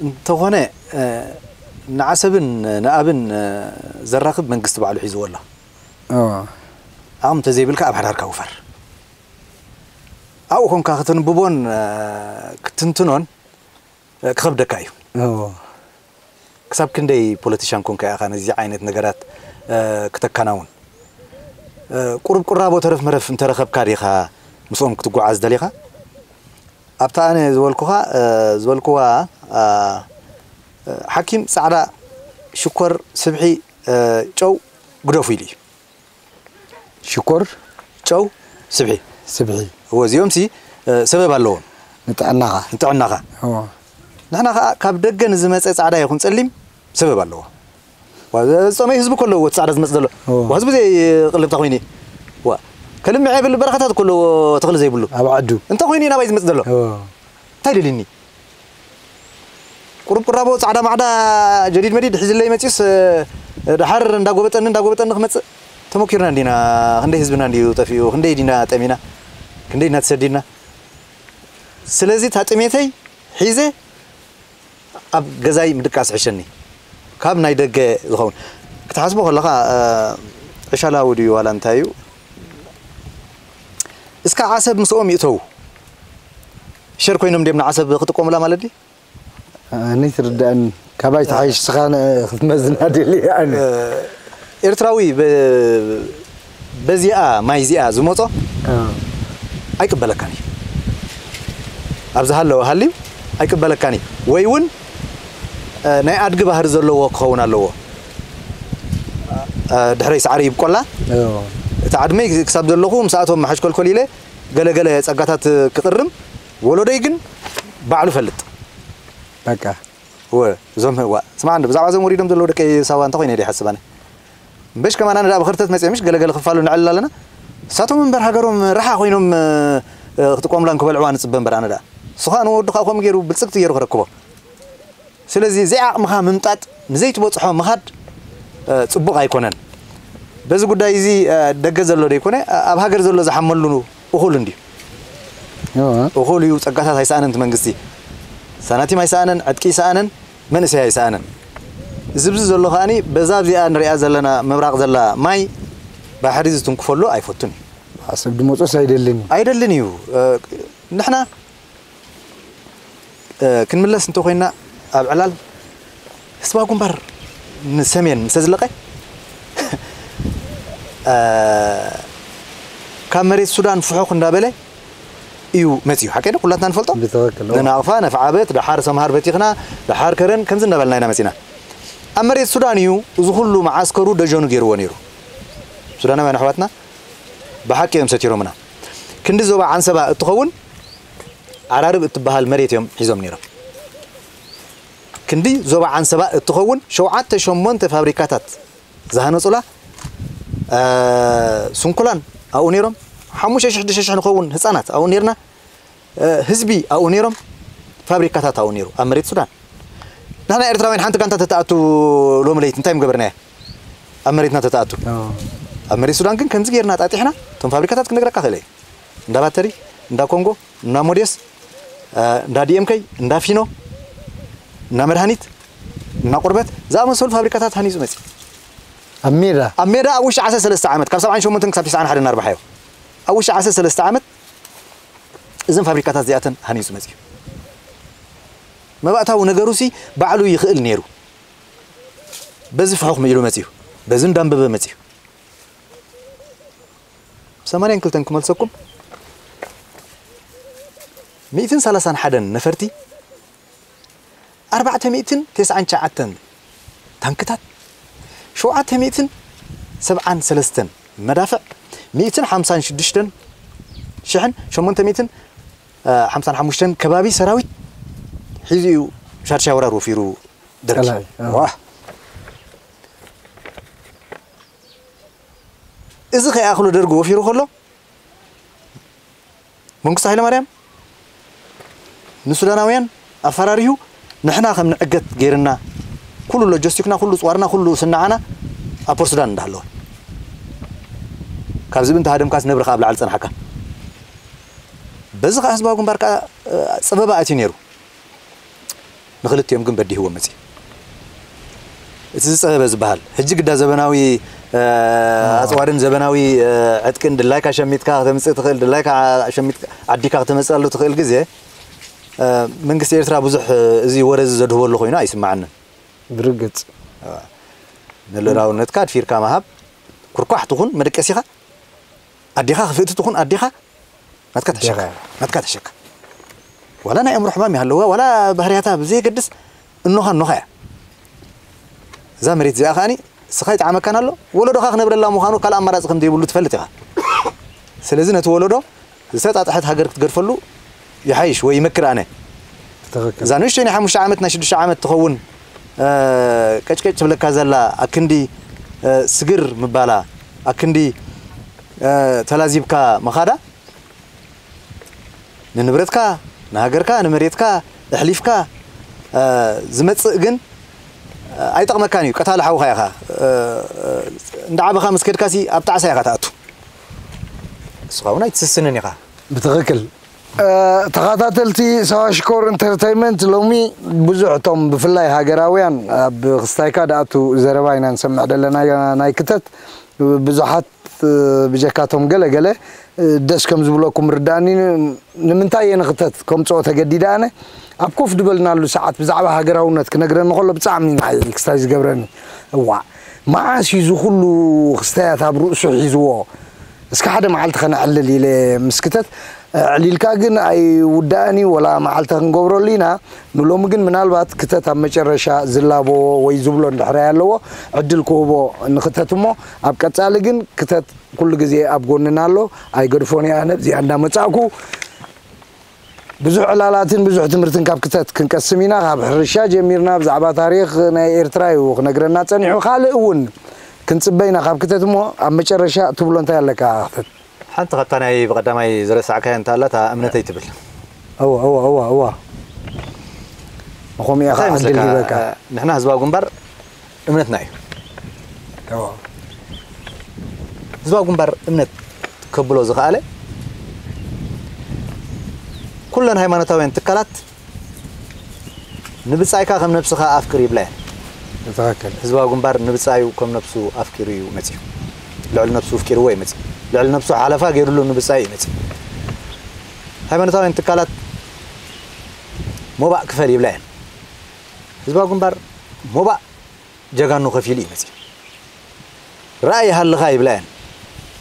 እንተኾነ ንዓሰብን ንኣብን ዘራኽብ መንግስቲ ባዕሉ ሒዝዎ ኣሎ ዓቕሚ እንተዘይብልካ ኣብ ሓዳርካ ውፈር ኣብኡ ኮንካ ከተንብቦን ክትንትኖን ክኸብደካ እዩ ክሳብ ክንደይ ፖለቲሻን ኮንካ ኢኻ ነዚ ዓይነት ነገራት ክተከናውን ቁሩብ ቁራቦ ተረፍ መረፍ እንተረኸብካ ዲኻ ምስኦም ክትጓዓዝ ደሊኻ ኣብታ ኣነ ዝበልኩኻ ዝበልኩዋ ሓኪም ፃዕዳ ሽኮር ስብሒ ጨው ግደፉ ኢሉ እዩ ሽኮር ጨው ስብሒ ስብሒ እወ እዚኦም ሲ ሰበብ ኣለዎም ንጥዕናኻ ንጥዕናኻ እዎ ንሕና ከዓ ካብ ደገ ንዝመፀ ፃዕዳ ይኹን ፀሊም ሰበብ ኣለዎ ዝፀመይ ህዝቢ ከለዎ እቲ ፃዕዳ ዝመፅ ዘሎ እዎ። ዋ ህዝቢ ዘይቅልብታ ኮይኑ ዋ ከልምዐ የብል በረኻታት ከለዎ ተኽሊ ዘይብሉ ኣብ ዓዱ እንተ ኮይኑ ናባይ ዝመፅ ዘሎ እዎ እንታይ ደልኒ ቁሩብ ቁራቦ ፃዕዳ ማዕዳ ጀዲድ መዲድ ሒዝለይ መፂስ ድሓር እንዳጎበጠኒ እንዳጎበጠኒ ክመፅእ ተመኪርና እንዲና ክንደይ ህዝብና እንዲዩ ጠፊኡ ክንደይ ዲና ጠሚና ክንደይ ዲና ተሰዲድና ስለዚ እታ ጥሜተይ ሒዘ ኣብ ገዛይ ምድቃስ ሕሸኒ ካብ ናይ ደገ ዝኸውን ክትሓስቦ ከለኻ ዕሻላዊ ድዩ ዋላ እንታይ እዩ እስካ ዓሰብ ምስኦም ይእተው ሸር ኮይኖም ድም ንዓሰብ ክጥቀሙላ ማለት ድዩ ኣነ ትርዳእኒ ካባይ ተሓይሽ ስኻ ክትመዝና ደልየ ኣነ ኤርትራዊ በዚኣ ማይ እዚኣ ዝመፆ ኣይቅበለካን እዩ ኣብዚ ሃለወ ሃልዩ ኣይቅበለካን እዩ ወይ እውን ናይ ኣድጊ ባህሪ ዘለዎ ክኸውን ኣለዎ ድሕረይ ሳዕሪ ይብቆላ እቲ ዓድመይ ክሳብ ዘለኹ ምስኣቶም መሓሽኮልኮል ኢለ ገለገለ ፀጋታት ክቕርም ወለዶይ ግን ባዕሉ ፈልጥ በቃ እወ እዞም ዋ ስማዕ እንዶ ብዛዕባ እዞም ወሪዶም ዘለዉ ደቂ ሳዋ እንተ ኮይነ ይሓስብ ኣነ እምበሽ ከማን ኣነ ዳ ብኽርተት መፅኦ ምሽ ገለገለ ክፋሉ ንዕልል ኣለና እሳቶም እምበር ሃገሮም ራሓ ኮይኖም ክትቆምላ እንክበልዕዋ ንፅበ እምበር ኣነ ዳ እሱ ከዓ ንወዱ ከዓ ከምኡ ገይሩ ብልፅግቲ ገይሩ ክረክቦ ስለዚ እዚኣ ዓቕምኻ ምምጣጥ ንዘይትበፅሖ ምኻድ ፅቡቕ ኣይኮነን በዚ ጉዳይ እዚ ደገ ዘሎ ደይኮነ ኣብ ሃገር ዘሎ ዝሓመሉ እኹል እንድዩ እኹል እዩ ፀጋታት ኣይሰኣነን እቲ መንግስቲ ሳናቲም ኣይሰኣነን ዕጥቂ ይሰኣነን መንእሰይ ኣይሰኣነን እዚ ብዚ ዘሎ ከዓኒ በዛ ኣብዚኣ ንሪኣ ዘለና ምብራቕ ዘላ ማይ ባሕሪ ዝትንክፈሉ ኣይፈቱን እዩ ዓሰብ ድመፆስ ኣይደልን እዩ ኣይደልን እዩ ንሕና ክንምለስ እንተኮይና ኣብ ዕላል ህዝባዊ ግንባር ንሰሜን ምስ ኣዝለቐ ካብ መሬት ሱዳን ፍሑኽ እንዳበለ እዩ መፅዩ ሓቀ ኩላትና ንፈልጦ ብትኽክል ንናቕፋ ነፍዓበት ደሓር ሰምሃር በቲኽና ደሓር ከረን ከምዚ እንዳበልና ኢና መፂና ኣብ መሬት ሱዳን እዩ እዚ ኩሉ መዓስከሩ ደጀኑ ገይርዎ ነይሩ ሱዳናውያን ኣሕዋትና ብሓቂ እዮም ሰቲሮምና። ክንዲ ዞባ ዓንሰባ እትኸውን ዓራርብ እትበሃል መሬት እዮም ሒዞም ነይሮም። ክንዲ ዞባ ዓንሰባ እትኸውን ሸውዓተ ሸሞንተ ፋብሪካታት ዝሃነጹላ፣ እ፣ ስንኩላን ኣብኡ ነይሮም። ሓሙሽተ ሽሕ ሽዱሽተ ሽሕ ንኸውን ህጻናት ኣብኡ ነይርና። እ፣ ህዝቢ ኣብኡ ነይሮም። ፋብሪካታት ኣብኡ ነይሩ ኣብ መሬት ሱዳን። ንሕና ኤርትራውያን ሓንቲ ጋንታ ተተኣቱ ሎሚ ለይቲ እንታይ ምገበርናያ? ኣብ መሬትና ተተኣቱ። ኣብ መሬት ሱዳን ግን ከምዚ ጌርና ጣጢሕና እቶም ፋብሪካታት ክነግረካ ክእል እየ። እንዳ ባተሪ፣ እንዳ ኮንጎ፣ እንዳ ሞዴስ፣ እ፣ እንዳ ዲኤምከይ፣ እንዳ ፊኖ፣ እንዳ መድሃኒት፣ እንዳ ቁርበት ዝኣመሰሉ ፋብሪካታት ሃኒጹ መጺኡ። ኣብ ሜዳ? ኣብ ሜዳ ኣብ ውሽጢ ዓሰርተ ሰለስተ ዓመት፣ ካብ ሰብዓን ሸሞንተን ክሳብ ተስዓን ሓደን ኣርባሓዮ። ኣብ ውሽጢ ዓሰርተ ሰለስተ ዓመት እዘን ፋብሪካታት እዚኣተን ሃኒጹ መጺኡ። መባእታዊ ነገሩሲ ባዕሉ ይኽእል ነይሩ። በዚ ፍሑኽ ኢሉ መጺኡ። በዚ እንዳንበበ መጺኡ። ሰማንያን ክልተን ክመልሰኩም፣ ሚእትን ሰላሳን ሓደን ነፈርቲ፣ ኣርባዕተ ሚእትን ተስዓን ትሽዓተን ታንክታት፣ ሸውዓተ ሚእትን ሰብዓን ሰለስተን መዳፍዕ፣ ሚእትን ሓምሳን ሽዱሽተን ሽሕን ሸሞንተ ሚእትን ሓምሳን ሓሙሽተን ከባቢ ሰራዊት ሒዙ እዩ ሻድሻይ ወራር ወፊሩ ደርጊ። ጸላኢ፣ ኣዎ። ዋህ። እዚ ከይኣኽሎ ደርጊ ወፊሩ ከሎ መንግስቱ ሃይለማርያም ንሱዳናውያን ኣፈራሪሁ ንሕና ከም ንዕገት ገይርና ኩሉ ሎጂስቲክና፣ ኩሉ ጽዋርና፣ ኩሉ ስናዓና ኣብ ፖርት ሱዳን እንዳሃለወ ካብዚ ብእንተ ሃደምካስ ነብርኻ ኣብ ላዕሊ ጸንሓካ። በዚ ከኣ ህዝባዊ ግንባር ከኣ፣ እ፣ ጸበባ ኣትዩ ነይሩ። ንኽልቲኦም ግን በዲህዎም መጺኡ። እቲ ዝጸበበ ዝበሃል፣ ሕጂ ግዳ ዘበናዊ፣ እ፣ ኣዎ። ኣጽዋርን ዘበናዊ፣ እ፣ ዕጥቅን ድላይካ ሸሚትካ ከተምጽእ ትኽእል፣ ድላይካ ሸሚት-፣ ዓዲካ ከተመጽኣሉ ትኽእል ግዜ፣ እ፣ መንግስቲ ኤርትራ ብዙሕ፣ እ፣ እዚ ወረ እዚ ዘድህበሉ ኮይኑ ኣይስምዓንን። ብርግጽ። እ፣ ንልኡላውነትካ ኣድፊርካ ምሃብ፣ ኩርኳሕ ትኹን መደቀሲኻ፣ ኣዴኻ ክፍእቲ ትኹን ኣዴኻ፣ ናትካ ተሸካ። ኣዴኻ። ናትካ ተሸካ። ዋላ ናይ ኣእምሮ ሕማም ይሃለዋ፣ ዋላ ባህርያታ ብዘየገድስ፣ እኖኻ እኖኻ እያ። እዛ መሬት እዚኣ ከኣኒ፣ እስኻ ይጠዓመካን ኣሎ፣ ወለዶኻ ክነብረላ ምዃኑ ካልእ ኣማራጺ ከም ዘይብሉ ትፈልጥ ኢኻ። ስለዚ ነቲ ወለዶ ዝተጣጥሐት ሃገር ክትገድፈሉ ይሓይሽ ወይ ይመክር ኣነ። ትኽክል። እዛ ንእሽተይ ናይ ሓሙሽተ ዓመት፣ ናይ ሽዱሽተ ዓመት ትኸውን፣ እ፣ ቀጭቀጭ ትብለካ ዘላ፣ ኣክንዲ፣ እ፣ ስግር ምባላ፣ ኣክንዲ፣ እ፣ ተላዚብካ ምኻዳ፣ ንንብረትካ፣ ንሃገርካ፣ ንመሬትካ ኣሕሊፍካ፣ እ፣ ዝመጽእ ግን፣ እ፣ ኣይጠቕመካን እዩ። ቀታሊ ሓውኻ ኢኻ። እ፣ እ፣ እንዳዓበኻ ምስ ከድካሲ ኣብ ጣዕሳ ኢኻ ትኣቱ። ንስኻ እውን ኣይትስስንን ኢኻ። ብትኽክል። እ፣ ተኸታተልቲ ሳዋ ሽኮር ኢንተርተይመንት፣ ሎሚ ብዙሕ እቶም ብፍላይ ሃገራውያን ኣብ ክስታይካ ድኣቱ ዘረባ ኢና ንሰምዕ ዘለና ናይ ክተት። ብዙሓት፣ እ፣ ብጀካቶም ገለ ገለ፣ እ፣ ደስ ከም ዝብለኩም ርዳእኒ። ንምንታይ እየ ንክተት ከምፅኦ ተገዲደ ኣነ? ኣብ ኮፍ ድበልናሉ ሰዓት ብዛዕባ ሃገራውነት ክነግረኒ ከሎ ብጣዕሚ ንዓይ ክስታይ ዝገብረኒ። እዋ፣ መዓስ እዩ እዚ ኩሉ ክስታያት ኣብ ርእሱ ሒዝዎ? እስከ ሓደ መዓልቲ ከነዕልል ኢለ ምስ ክተት፣ ኣዕሊልካ ግን ኣይውዳእን እዩ፣ ወላ መዓልቲ ክንገብረሉ ኢና። ንሎሚ ግን ምናልባት ክተት ኣብ መጨረሻ ዝላበዎ ወይ ዝብሎ እንድሕር ኣለዎ፣ ዕድል ክህቦ ንክተት እሞ፣ ኣብ ቀጻሊ ግን ክተት ኩሉ ግዜ ኣብ ጎንና ኣሎ፣ ኣይገድፎን እየ። ኣነ ኣብዚኣ እንዳመጻእኩ ብዙሕ ዕላላትን ብዙሕ ትምህርትን ካብ ክተት ክንቀስም ኢና። ካብ ሕርሻ ጀሚርና ብዛዕባ ታሪኽ ናይ ኤርትራ እዩ ክነግረና ጸኒሑ። ካልእ እውን ክንጽበ ኢና ካብ ክተት እሞ፣ ኣብ መጨረሻ ትብሎ እንታይ ኣለካ ክተት? ሓንቲ ካብታ ናይ ብቐዳማይ ዝረሳዕካያ እንተ ኣላ፣ እታ እምነተይ ትብል። እዋ፣ እዋ፣ እዋ፣ እዋ። ንኸምኡ ኢኻ እንታይ ዕድል ይመስለካ? ሂበካ። ንሕና ህዝባዊ ግንባር እምነትና እዩ። እዋ። ህዝባዊ ግንባር እምነት ከብሎ ዝኸኣለ፣ ኩለን ሃይማኖታውያን ትካላት ንብጻይካ ከም ነብስኻ ኣፍቅር ይብላ እየን። ትኽክል። ህዝባዊ ግንባር ንብጻዩ ከም ነብሱ ኣፍቂሩ እዩ መጺኡ። ልዕሊ ነብሱ ኣፍቂርዎ እዩ መጺኡ። ልዕሊ ነብሱ ሓለፋ ገይሩሉ ንብጻዩ እዩ መጺኡ። ሃይማኖታውያን ትካላት ሞባእ ክፈል ይብላ እየን። ህዝባዊ ግንባር ሞባእ ጀጋኑ ከፊሉ እዩ መጺኡ። ራእይ ሃልኻ ይብላ እየን።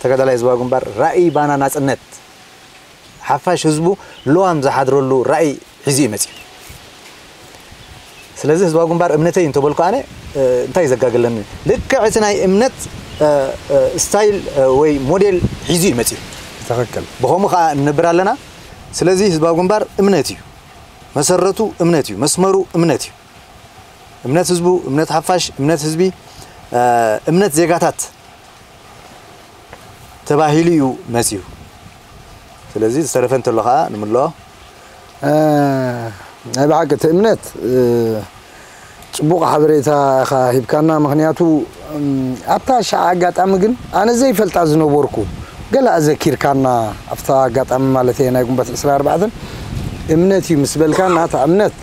ተጋዳላይ ህዝባዊ ግንባር ራእይ ባና ናጽነት ሓፋሽ ህዝቡ ልዋም ዝሓድረሉ ራእይ ሒዙ እዩ መጺኡ። ስለዚ ህዝባዊ ግንባር እምነተይ እንተበልኩ ኣነ፣ እ፣ እንታይ እዩ ዘጋግለኒ? ልክዕ እቲ ናይ እምነት እ፣ እ፣ ስታይል፣ እ፣ ወይ ሞዴል ሒዙ እዩ መፂኡ። ትኽክል። ብኸምኡ ከዓ እንነብር ኣለና። ስለዚ ህዝባዊ ግንባር እምነት እዩ መሰረቱ፣ እምነት እዩ መስመሩ፣ እምነት እዩ። እምነት ህዝቡ፣ እምነት ሓፋሽ፣ እምነት ህዝቢ፣ እ፣ እምነት ዜጋታት ተባሂሉ እዩ መፂኡ። ስለዚ ዝተረፈ እንተሎ ከዓ ንምልኦ። እ፣ ናይ ብሓቂ እቲ እምነት፣ እ፣ ፅቡቕ ሓበሬታ ኢኻ ሂብካና። ምኽንያቱ፣ እም፣ ኣብታ ሻዕ ኣጋጣሚ ግን ኣነ ዘይፈልጣ ዝነበርኩ ገለ ኣዘኪርካና። ኣብታ ኣጋጣሚ ማለት እየ ናይ ጉንበት ዕስራን ኣርባዕተን እምነት እዩ ምስ በልካና፣ እታ እምነት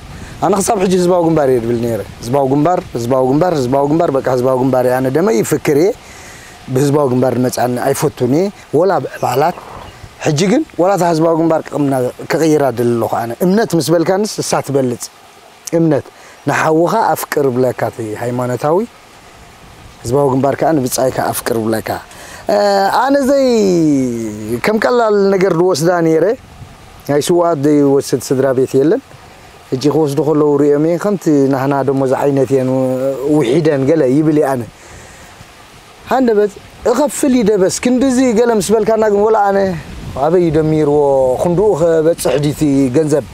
ኣነ ክሳብ ሕጂ ህዝባዊ ግንባር እየ ድብል ነይረ። ህዝባዊ ግንባር፣ ህዝባዊ ግንባር፣ ህዝባዊ ግንባር፣ በቃ ህዝባዊ ግንባር እየ። ኣነ ደመይ ይፍክር እየ። ብህዝባዊ ግንባር ዝመፅኣኒ ኣይፈቱን እየ፣ ወላ ብዕባላት። ሕጂ ግን ወላ እታ ህዝባዊ ግንባር ክቕምና-፣ ክቕይራ ድል ኣለኹ ኣነ። እምነት ምስ በልካንስ እሳ ትበልፅ። እምነት ንሓውኻ ኣፍቅር ብለካ እቲ ሃይማኖታዊ፣ ህዝባዊ ግንባር ከዓ ንብጻይካ ኣፍቅር ብለካ። እ፣ ኣነ ዘይ ከም ቀላል ነገር ዝወስዳ ነይረ። ናይ ስውኣት ዘይወስድ ስድራ ቤት የለን። ሕጂ ክወስዱ ከለዉ ሪኦም እየ፣ ከምቲ ናህና ደሞ ዝዓይነት እየን ውሒደን ገለ ይብል እየ ኣነ። ሃንደበት እኸፍል ይደበስ ክንድዚ ገለ ምስ በልካና ግን ወላ ኣነ ኣበይ እዩ ደሚርዎ ክንድኡ ከበፅሕ ድዩ እቲ ገንዘብ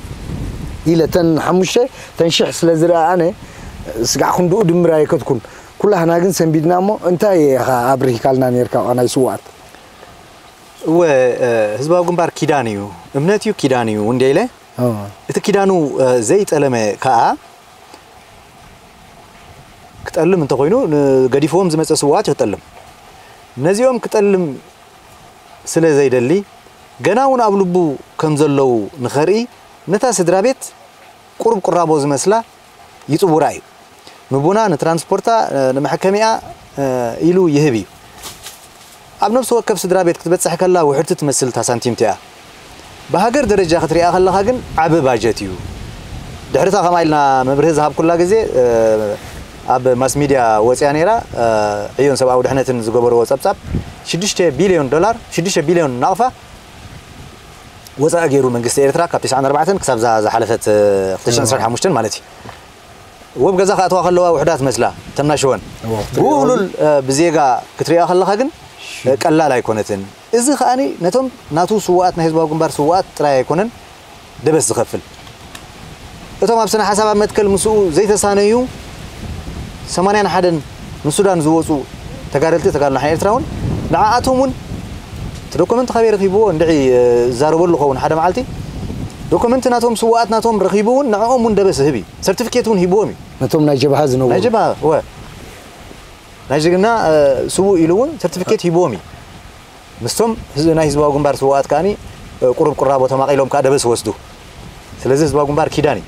ኢለ ተን ሓሙሽተ ተን ሽሕ ስለ ዝረኣ ኣነ ስጋዕ ክንድኡ ድምር ኣይከትኩን። ኩላህና ግን ሰንቢድና እሞ እንታይ ኢኻ ኣብሪህካልና ነርካ ናይ ስውኣት? እወ፣ እ፣ ህዝባዊ ግንባር ኪዳን እዩ፣ እምነት እዩ፣ ኪዳን እዩ እንደ ኢለ ኦ፣ እቲ ኪዳኑ፣ እ፣ ዘይጠለመ ከዓ ክጠልም እንተኾይኑ ንገዲፍዎም ዝመፀ ስውኣት እዩ ክጠልም። ነዚኦም ክጠልም ስለ ዘይደሊ ገና እውን ኣብ ልቡ ከም ዘለዉ ንኸርኢ ነታ ስድራ ቤት ቁሩብ ቁራቦ ዝመስላ ይፅውራ እዩ። ንቡና፣ ንትራንስፖርታ፣ እ፣ ንመሐከሚኣ፣ እ፣ ኢሉ ይህብ እዩ። ኣብ ነፍሲ ወከፍ ስድራ ቤት ክትበፅሕ ከላ ውሕድቲ ትመስል እታ ሳንቲም እቲኣ። ብሃገር ደረጃ ክትሪኣ ከለኻ ግን ዓቢ ባጀት እዩ። ድሕሪታ ከምኣ ኢልና መብርሂ ዝሃብኩላ ግዜ፣ እ፣ ኣብ ማስ ሚድያ ወፅያ ነይራ። እ፣ ዕዮን ሰብኣዊ ድሕነትን ዝገበርዎ ፀብፃብ ሽዱሽተ ቢልዮን ዶላር፣ ሽዱሽተ ቢልዮን ናቕፋ ወፃኢ ገይሩ መንግስቲ ኤርትራ ካብ ተስዓን ኣርባዕተን ክሳብ እዛ ዝሓለፈት፣ እ፣ ክልተ ሽሕን ዕስራን ሓሙሽተን ማለት እዩ። ወብ ገዛ ክኣትዋ ከለዋ ውሕዳት መስላ ተናሸወን። እዎ፣ ብውህሉል፣ እ፣ ብዜጋ ክትሪኣ ከለኻ ግን፣ እ፣ ቀላል ኣይኮነትን። እዚ ከኣኒ ነቶም ናቱ ስውኣት፣ ናይ ህዝባዊ ግንባር ስውኣት ጥራይ ኣይኮነን ደበስ ዝኸፍል። እቶም ኣብ ስነ ሓሳብ ኣብ መትከል ምስኡ ዘይተሳነዩ ሰማንያን ሓደን ንሱዳን ዝወፁ ተጋደልቲ ተጋድሎ ሓይሊ ኤርትራ እውን ንዓኣቶም እውን እቲ ዶክመንት ካበይ ረኺብዎ እንድዒ፣ እ፣ ዝዛረበሉ ኸውን ሓደ መዓልቲ ዶክመንት ናቶም ስውኣት ናቶም ረኺቡ እውን ንዕኦም እውን ደበስ ዝህብ እዩ። ሰርቲፊኬት እውን ሂብዎም እዩ። ነቶም ናይ ጀብሃ ዝነበሩ ናይ ጀብሃ፣ ወ-፣ ናይ ጅግና፣ እ፣ ስዉእ ኢሉ እውን ሰርቲፊኬት ሂብዎም እዩ። ምስቶም ህዝ-፣ ናይ ህዝባዊ ግንባር ስውኣት ከኣኒ፣ እ፣ ቁሩብ ቁራቦ ተማቒሎም ከኣ ደበስ ወስዱ። ስለዚ ህዝባዊ ግንባር ኪዳን እዩ።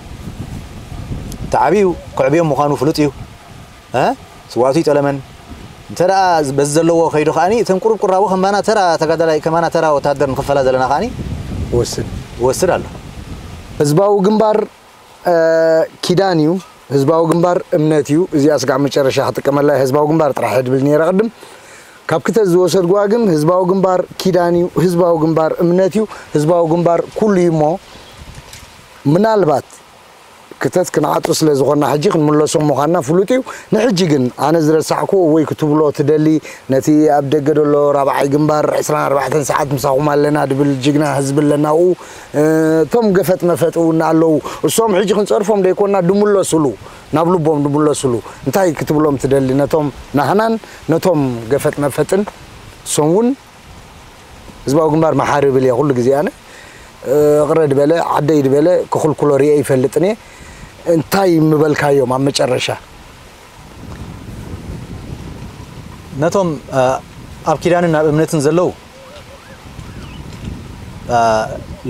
ተዓብዩ ክዕብዮም ምዃኑ ፍሉጥ እዩ። እ? ስውኣቱ ይጠለመን። እንተ ደኣ በዚ ዘለዎ ከይዱ ከኣኒ እተን ቁሩብ ቁራቦ ከማና ተራ ተጋዳላይ፣ ከማና ተራ ወታደር ንኽፈላ ዘለና ከኣኒ ወስድ ወስድ ኣሎ። ህዝባዊ ግንባር፣ እ፣ ኪዳን እዩ። ህዝባዊ ግንባር እምነት እዩ። እዚኣ ስጋዕ መጨረሻ ክጥቀመላ እየ። ህዝባዊ ግንባር ጥራሕ እየ ድብል ነይረ ቅድም። ካብ ክተት ዝወሰድኩዋ ግን ህዝባዊ ግንባር ኪዳን እዩ። ህዝባዊ ግንባር እምነት እዩ። ህዝባዊ ግንባር ኩሉ እዩ እሞ ምናልባት ክተት ክንዓጡ ስለ ዝኾንና ሕጂ ክንምለሶም ምዃንና ፍሉጥ እዩ። ንሕጂ ግን ኣነ ዝረሳዕኩዎ ወይ ክትብሎ ትደሊ ነቲ ኣብ ደገ ዘሎ ራብዓይ ግንባር ዕስራን ኣርባዕተን ሰዓት ምሳኹም ኣለና ድብል ጅግና ህዝቢ ኣለና ኣብኡ፣ እ፣ እቶም ገፈጥ መፈጥ እውን ኣለዉ። እሶም ሕጂ ክንጸርፎም ደይኮንና ድምለሱሉ፣ ናብ ልቦም ድምለሱሉ እንታይ ክትብሎም ትደሊ ነቶም ናህናን ነቶም ገፈጥ መፈጥን? እሶም እውን ህዝባዊ ግንባር መሓሪ ብል እየ ኩሉ ግዜ ኣነ። እ፣ እቕረ ድበለ ዓደይ ድበለ ክኽልክሎ ርእየ ይፈልጥን እየ። እንታይ ምበልካዮም ኣብ መጨረሻ? ነቶም፣ እ፣ ኣብ ኪዳንን ኣብ እምነትን ዘለዉ፣ እ፣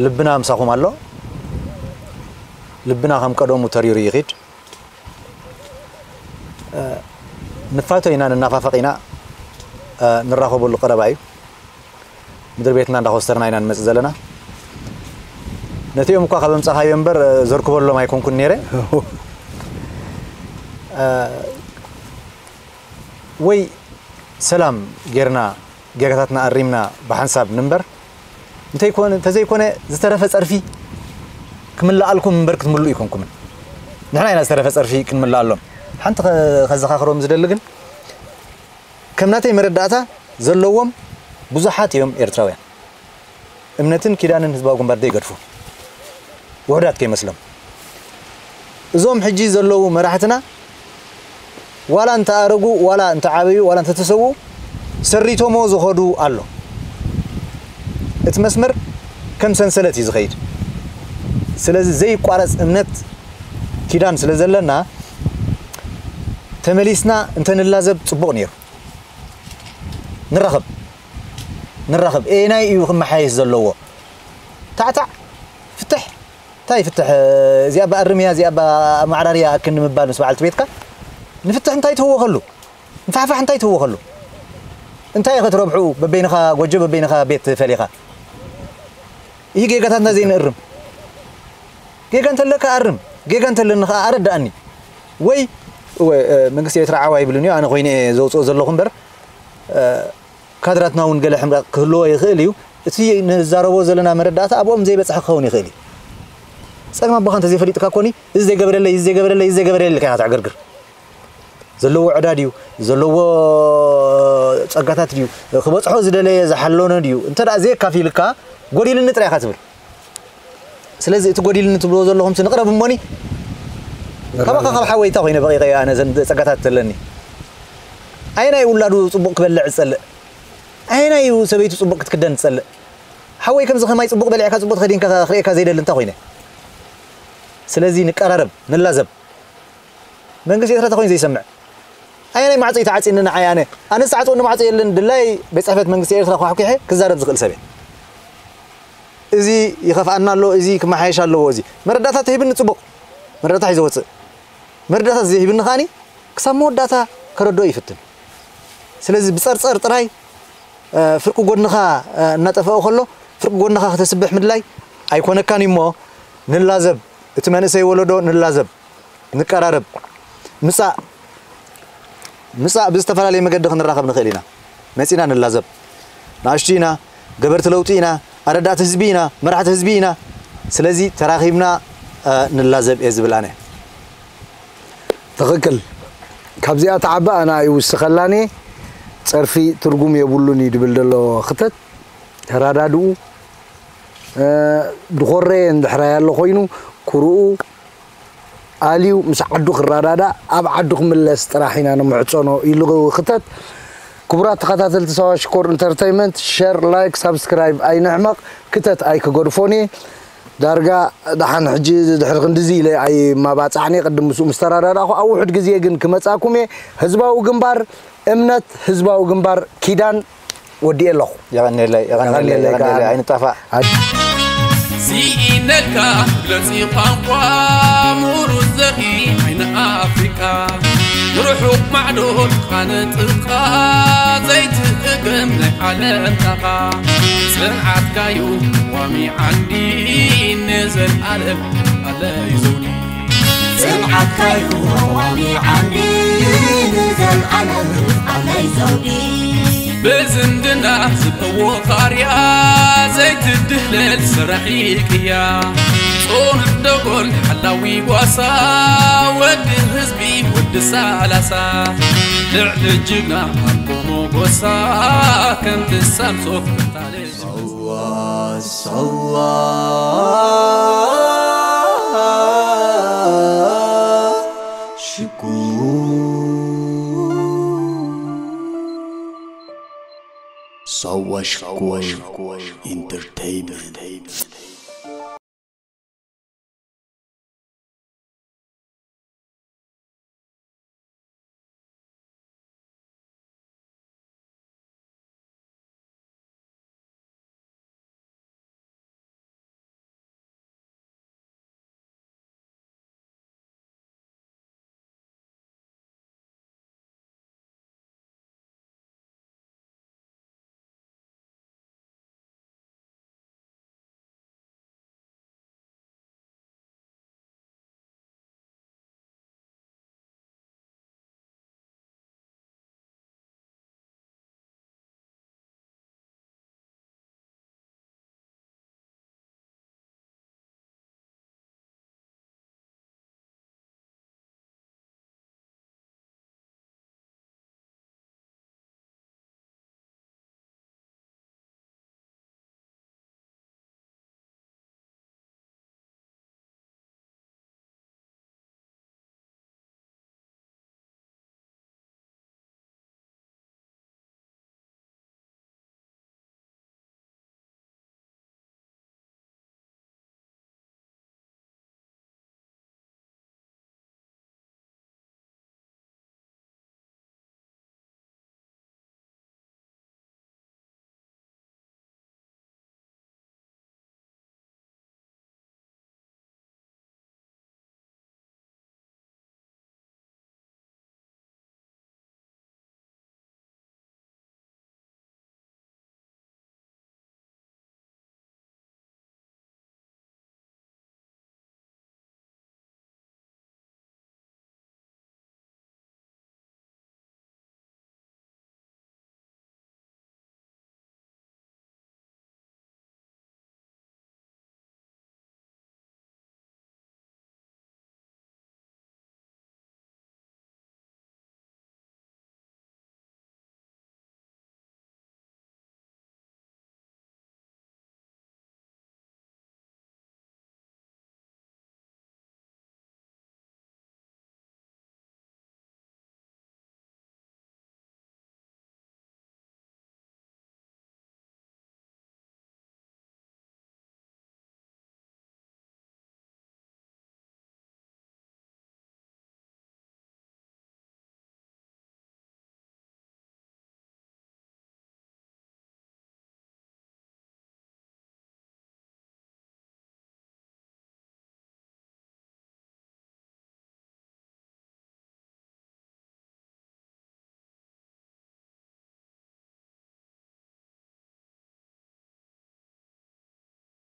ልብና ምሳኹም ኣሎ። ልብና ከም ቀደሙ ተሪሩ ይኺድ። እ፣ ንፋቶ ኢና፣ ንናፋፈቕ ኢና፣ እ፣ ንራኸበሉ ቀረባ እዩ። ምድሪ ቤትና እንዳኾስተርና ኢና ንመጽእ ዘለና። ነቲኦም እኳ ካብ ኣምጻኻዮ እምበር፣ እ፣ ዘርክበሎም ኣይኮንኩን ነይረ። እ፣ ወይ ሰላም ጌርና፣ ጌጋታትና ኣሪምና ብሓንሳብ ንንበር። እንተይኮነ፣ እንተዘይኮነ ዝተረፈ ጸርፊ ክምልኣልኩም እምበር ክትምልኡ ኣይኮንኩምን። ንሕና ኢና ዝተረፈ ጸርፊ ክንምልኣሎም። ሓንቲ ከ-፣ ከዘኻኽሮም ዝደሊ ግን፣ ከም ናተይ መረዳእታ ዘለዎም ብዙሓት እዮም ኤርትራውያን። እምነትን ኪዳንን ህዝባዊ ግንባር ዘይገድፉ ውሑዳት ከይመስሎም። እዞም ሕጂ ዘለዉ መራሕትና ዋላ እንተኣረጉ፣ ዋላ እንተዓበዩ፣ ዋላ እንተተሰዉ፣ ሰሪቶሞ ዝኸዱ ኣሎ። እቲ መስመር ከም ሰንሰለት እዩ ዝኸይድ። ስለዚ ዘይቋረጽ እምነት ኪዳን ስለ ዘለና፣ ተመሊስና እንተንላዘብ ጽቡቕ ነይሩ። ንራኸብ፣ ንራኸብ። ኤናይ እዩ ክመሓየሽ ዘለዎ። ታዕታዕ፣ ፍትሕ። እንታይ ፍትሕ? እዚኣ ብኣርምያ፣ እዚኣ ብኣማዕራርያ ኣክን ምባል ምስ በዓልቲ ቤትካ፣ ንፍትሕ እንታይ ትህወኸሉ? ንፋሕፋሕ እንታይ ትህወኸሉ? እንታይ ኢኸ ትረብሑ? በበይንኻ ጎጆ፣ በበይንኻ ቤት ፈሊኻ። ይህ ጌጋታትና ዘይንእርም። ጌጋ እንተለካ ኣርም። ጌጋ እንተለኒ ኸዓ ኣረድኣኒ። ወይ፣ ወይ፣ እ፣ መንግስቲ ኤርትራ ዓዋ ይብልን እዩ፣ ኣነ ኮይነ እየ ዘውፅኦ ዘለኹ እምበር፣ እ፣ ካድራትና እውን ገለ ሕምራቕ ክህልዎ ይኽእል እዩ። እቲ ንዛረቦ ዘለና መረዳእታ ኣብኦም ዘይበፅሐ ክኸውን ይኽእል እዩ። ፀገም ኣቦኻ እንተዘይፈሊጥካ ኮኒ፣ እዚ ዘይገበረለይ፣ እዚ ዘይገበረለይ፣ እዚ ዘይገበረለይ ኢልካ ኢኻ ተዕገርግር። ዘለዎ ዕዳ ድዩ? ዘለዎ ጸጋታት ድዩ? ክበጽሖ ዝደለየ ዝሓለኖ ድዩ? እንተ ደኣ ዘየካፊልካ፣ ጎዲልኒ ጥራይ ኢኻ ትብል። ስለዚ እቲ ጎዲልኒ ትብልዎ ዘለኹምሲ ንቕረብ እሞኒ፣ ካባኻ ካብ ሓወይታ ኮይነ በቒቐ ኣነ ዘን ጸጋታት ዘለኒ። ኣየናይ ውላዱ ጽቡቕ ክበልዕ ዝጸልእ? ኣየናይ እዩ ሰበይቱ ጽቡቕ ክትክደን ዝጸልእ? ሓወይ ከምዚ ከማይ ጽቡቕ በሊዕካ ጽቡቕ ተኸዲንካ ክርእየካ ዘይደሊ እንታይ ኮይነ? ስለዚ ንቀራረብ፣ ንላዘብ። መንግስቲ ኤርትራ ተኮይኑ ዘይሰምዕ ኣየናይ ማዕጾ እዩ ተዓጽኒ ንዓይ ኣነ ኣነ ዝተዓጽወኒ ማዕጾ የለን ድላይ ቤት ጽሕፈት መንግስቲ ኤርትራ ኳሕኩሐ ክዛረብ ዝኽእል ሰብ እየ እዚ ይኸፍኣና ኣሎ እዚ ክመሓየሽ ኣለዎ እዚ መረዳእታ ተሂብኒ ጽቡቕ መረዳእታ እዩ ዘወጽእ መረዳእታ ዘይሂብኒ ከኣኒ ክሳብ መወዳእታ ከረድኦ ይፍትን ስለዚ ብጸርጸር ጥራይ ፍርቂ ጎድንኻ እናጠፍኦ ከሎ ፍርቂ ጎድንኻ ከተስብሕ ምድላይ ኣይኮነካን እዩ እሞ ንላዘብ እቲ መንእሰይ ወለዶ ንላዘብ ንቀራረብ ምጻእ ምጻእ ብዝተፈላለየ መገዲ ክንራኸብ ንኽእል ኢና መጺና ንላዘብ ንኣሽቱ ኢና ገበርቲ ለውጢ ኢና ኣረዳእቲ ህዝቢ ኢና መራሕቲ ህዝቢ ኢና ስለዚ ተራኺብና ንላዘብ እየ ዝብል ኣነ ትኽክል ካብዚኣ ተዓባእ ኣና ይውስኸላኒ ጸርፊ ትርጉም የብሉን እዩ ድብል ዘሎ ክተት ተራዳድኡ ድኾረየ እንድሕራይ ኣሎ ኮይኑ ኩርኡ ኣልዩ ምስ ዓዱ ክረዳዳእ ኣብ ዓዱ ክምለስ ጥራሕ ኢና ንምሕፀኖ ኢሉ ክተት ክቡራት ተኸታተልቲ ሳዋ ሽኮር ኢንተርተይመንት ሸር ላይክ ሳብስክራይብ ኣይንሕመቕ ክተት ኣይክገድፎን እየ ዳርጋ ደሓን ሕጂ ድሕሪ ክንድዚ ኢለ ኣይማባፃዕን እየ ቅድም ምስኡ ምስ ተረዳዳእኹ ኣብ ውሑድ ግዜ ግን ክመፃኩም እየ ህዝባዊ ግንባር እምነት ህዝባዊ ግንባር ኪዳን ወዲኤ ኣለኹ። የቐንየለይ፣ የቐንየለይ፣ የቐንየለይ፣ የቐንየለይ፣ የቐንየለይ፣ ኣይንጣፋእ። ሲኢነልካ መግለጺ ቋንቋ ምሩዝ ዘርኢ ዓይኒ ኣፍሪቃ ንርሑቕ ማዕዶ ጥቓ ንጥቓ ዘይትእገም ናይ ዓለም ጣቓ ጽንዓትካዩ ዋሚ ዓንዲ ንዘልኣለም ኣለዩ ዘውዲ። ጽንዓትካዩ ዋሚ ዓንዲ ንዘልኣለም ኣለይ ዘውዲ። ብዝምድና ዝበዎ ኻርያ ዘይትድህለል ሰራሒ ቅያ ጽኑዕ ደጎል ሓላዊ ጓሳ ወዲ ህዝቢ ወዲ ሳላሳ ልዕሊ ጅግና ኣቦ ሞጎሳ ከም ትሳምሶ ክታልል ሳዋ ሽኮር ሳዋ ሽኮር ኢንተርተይመንት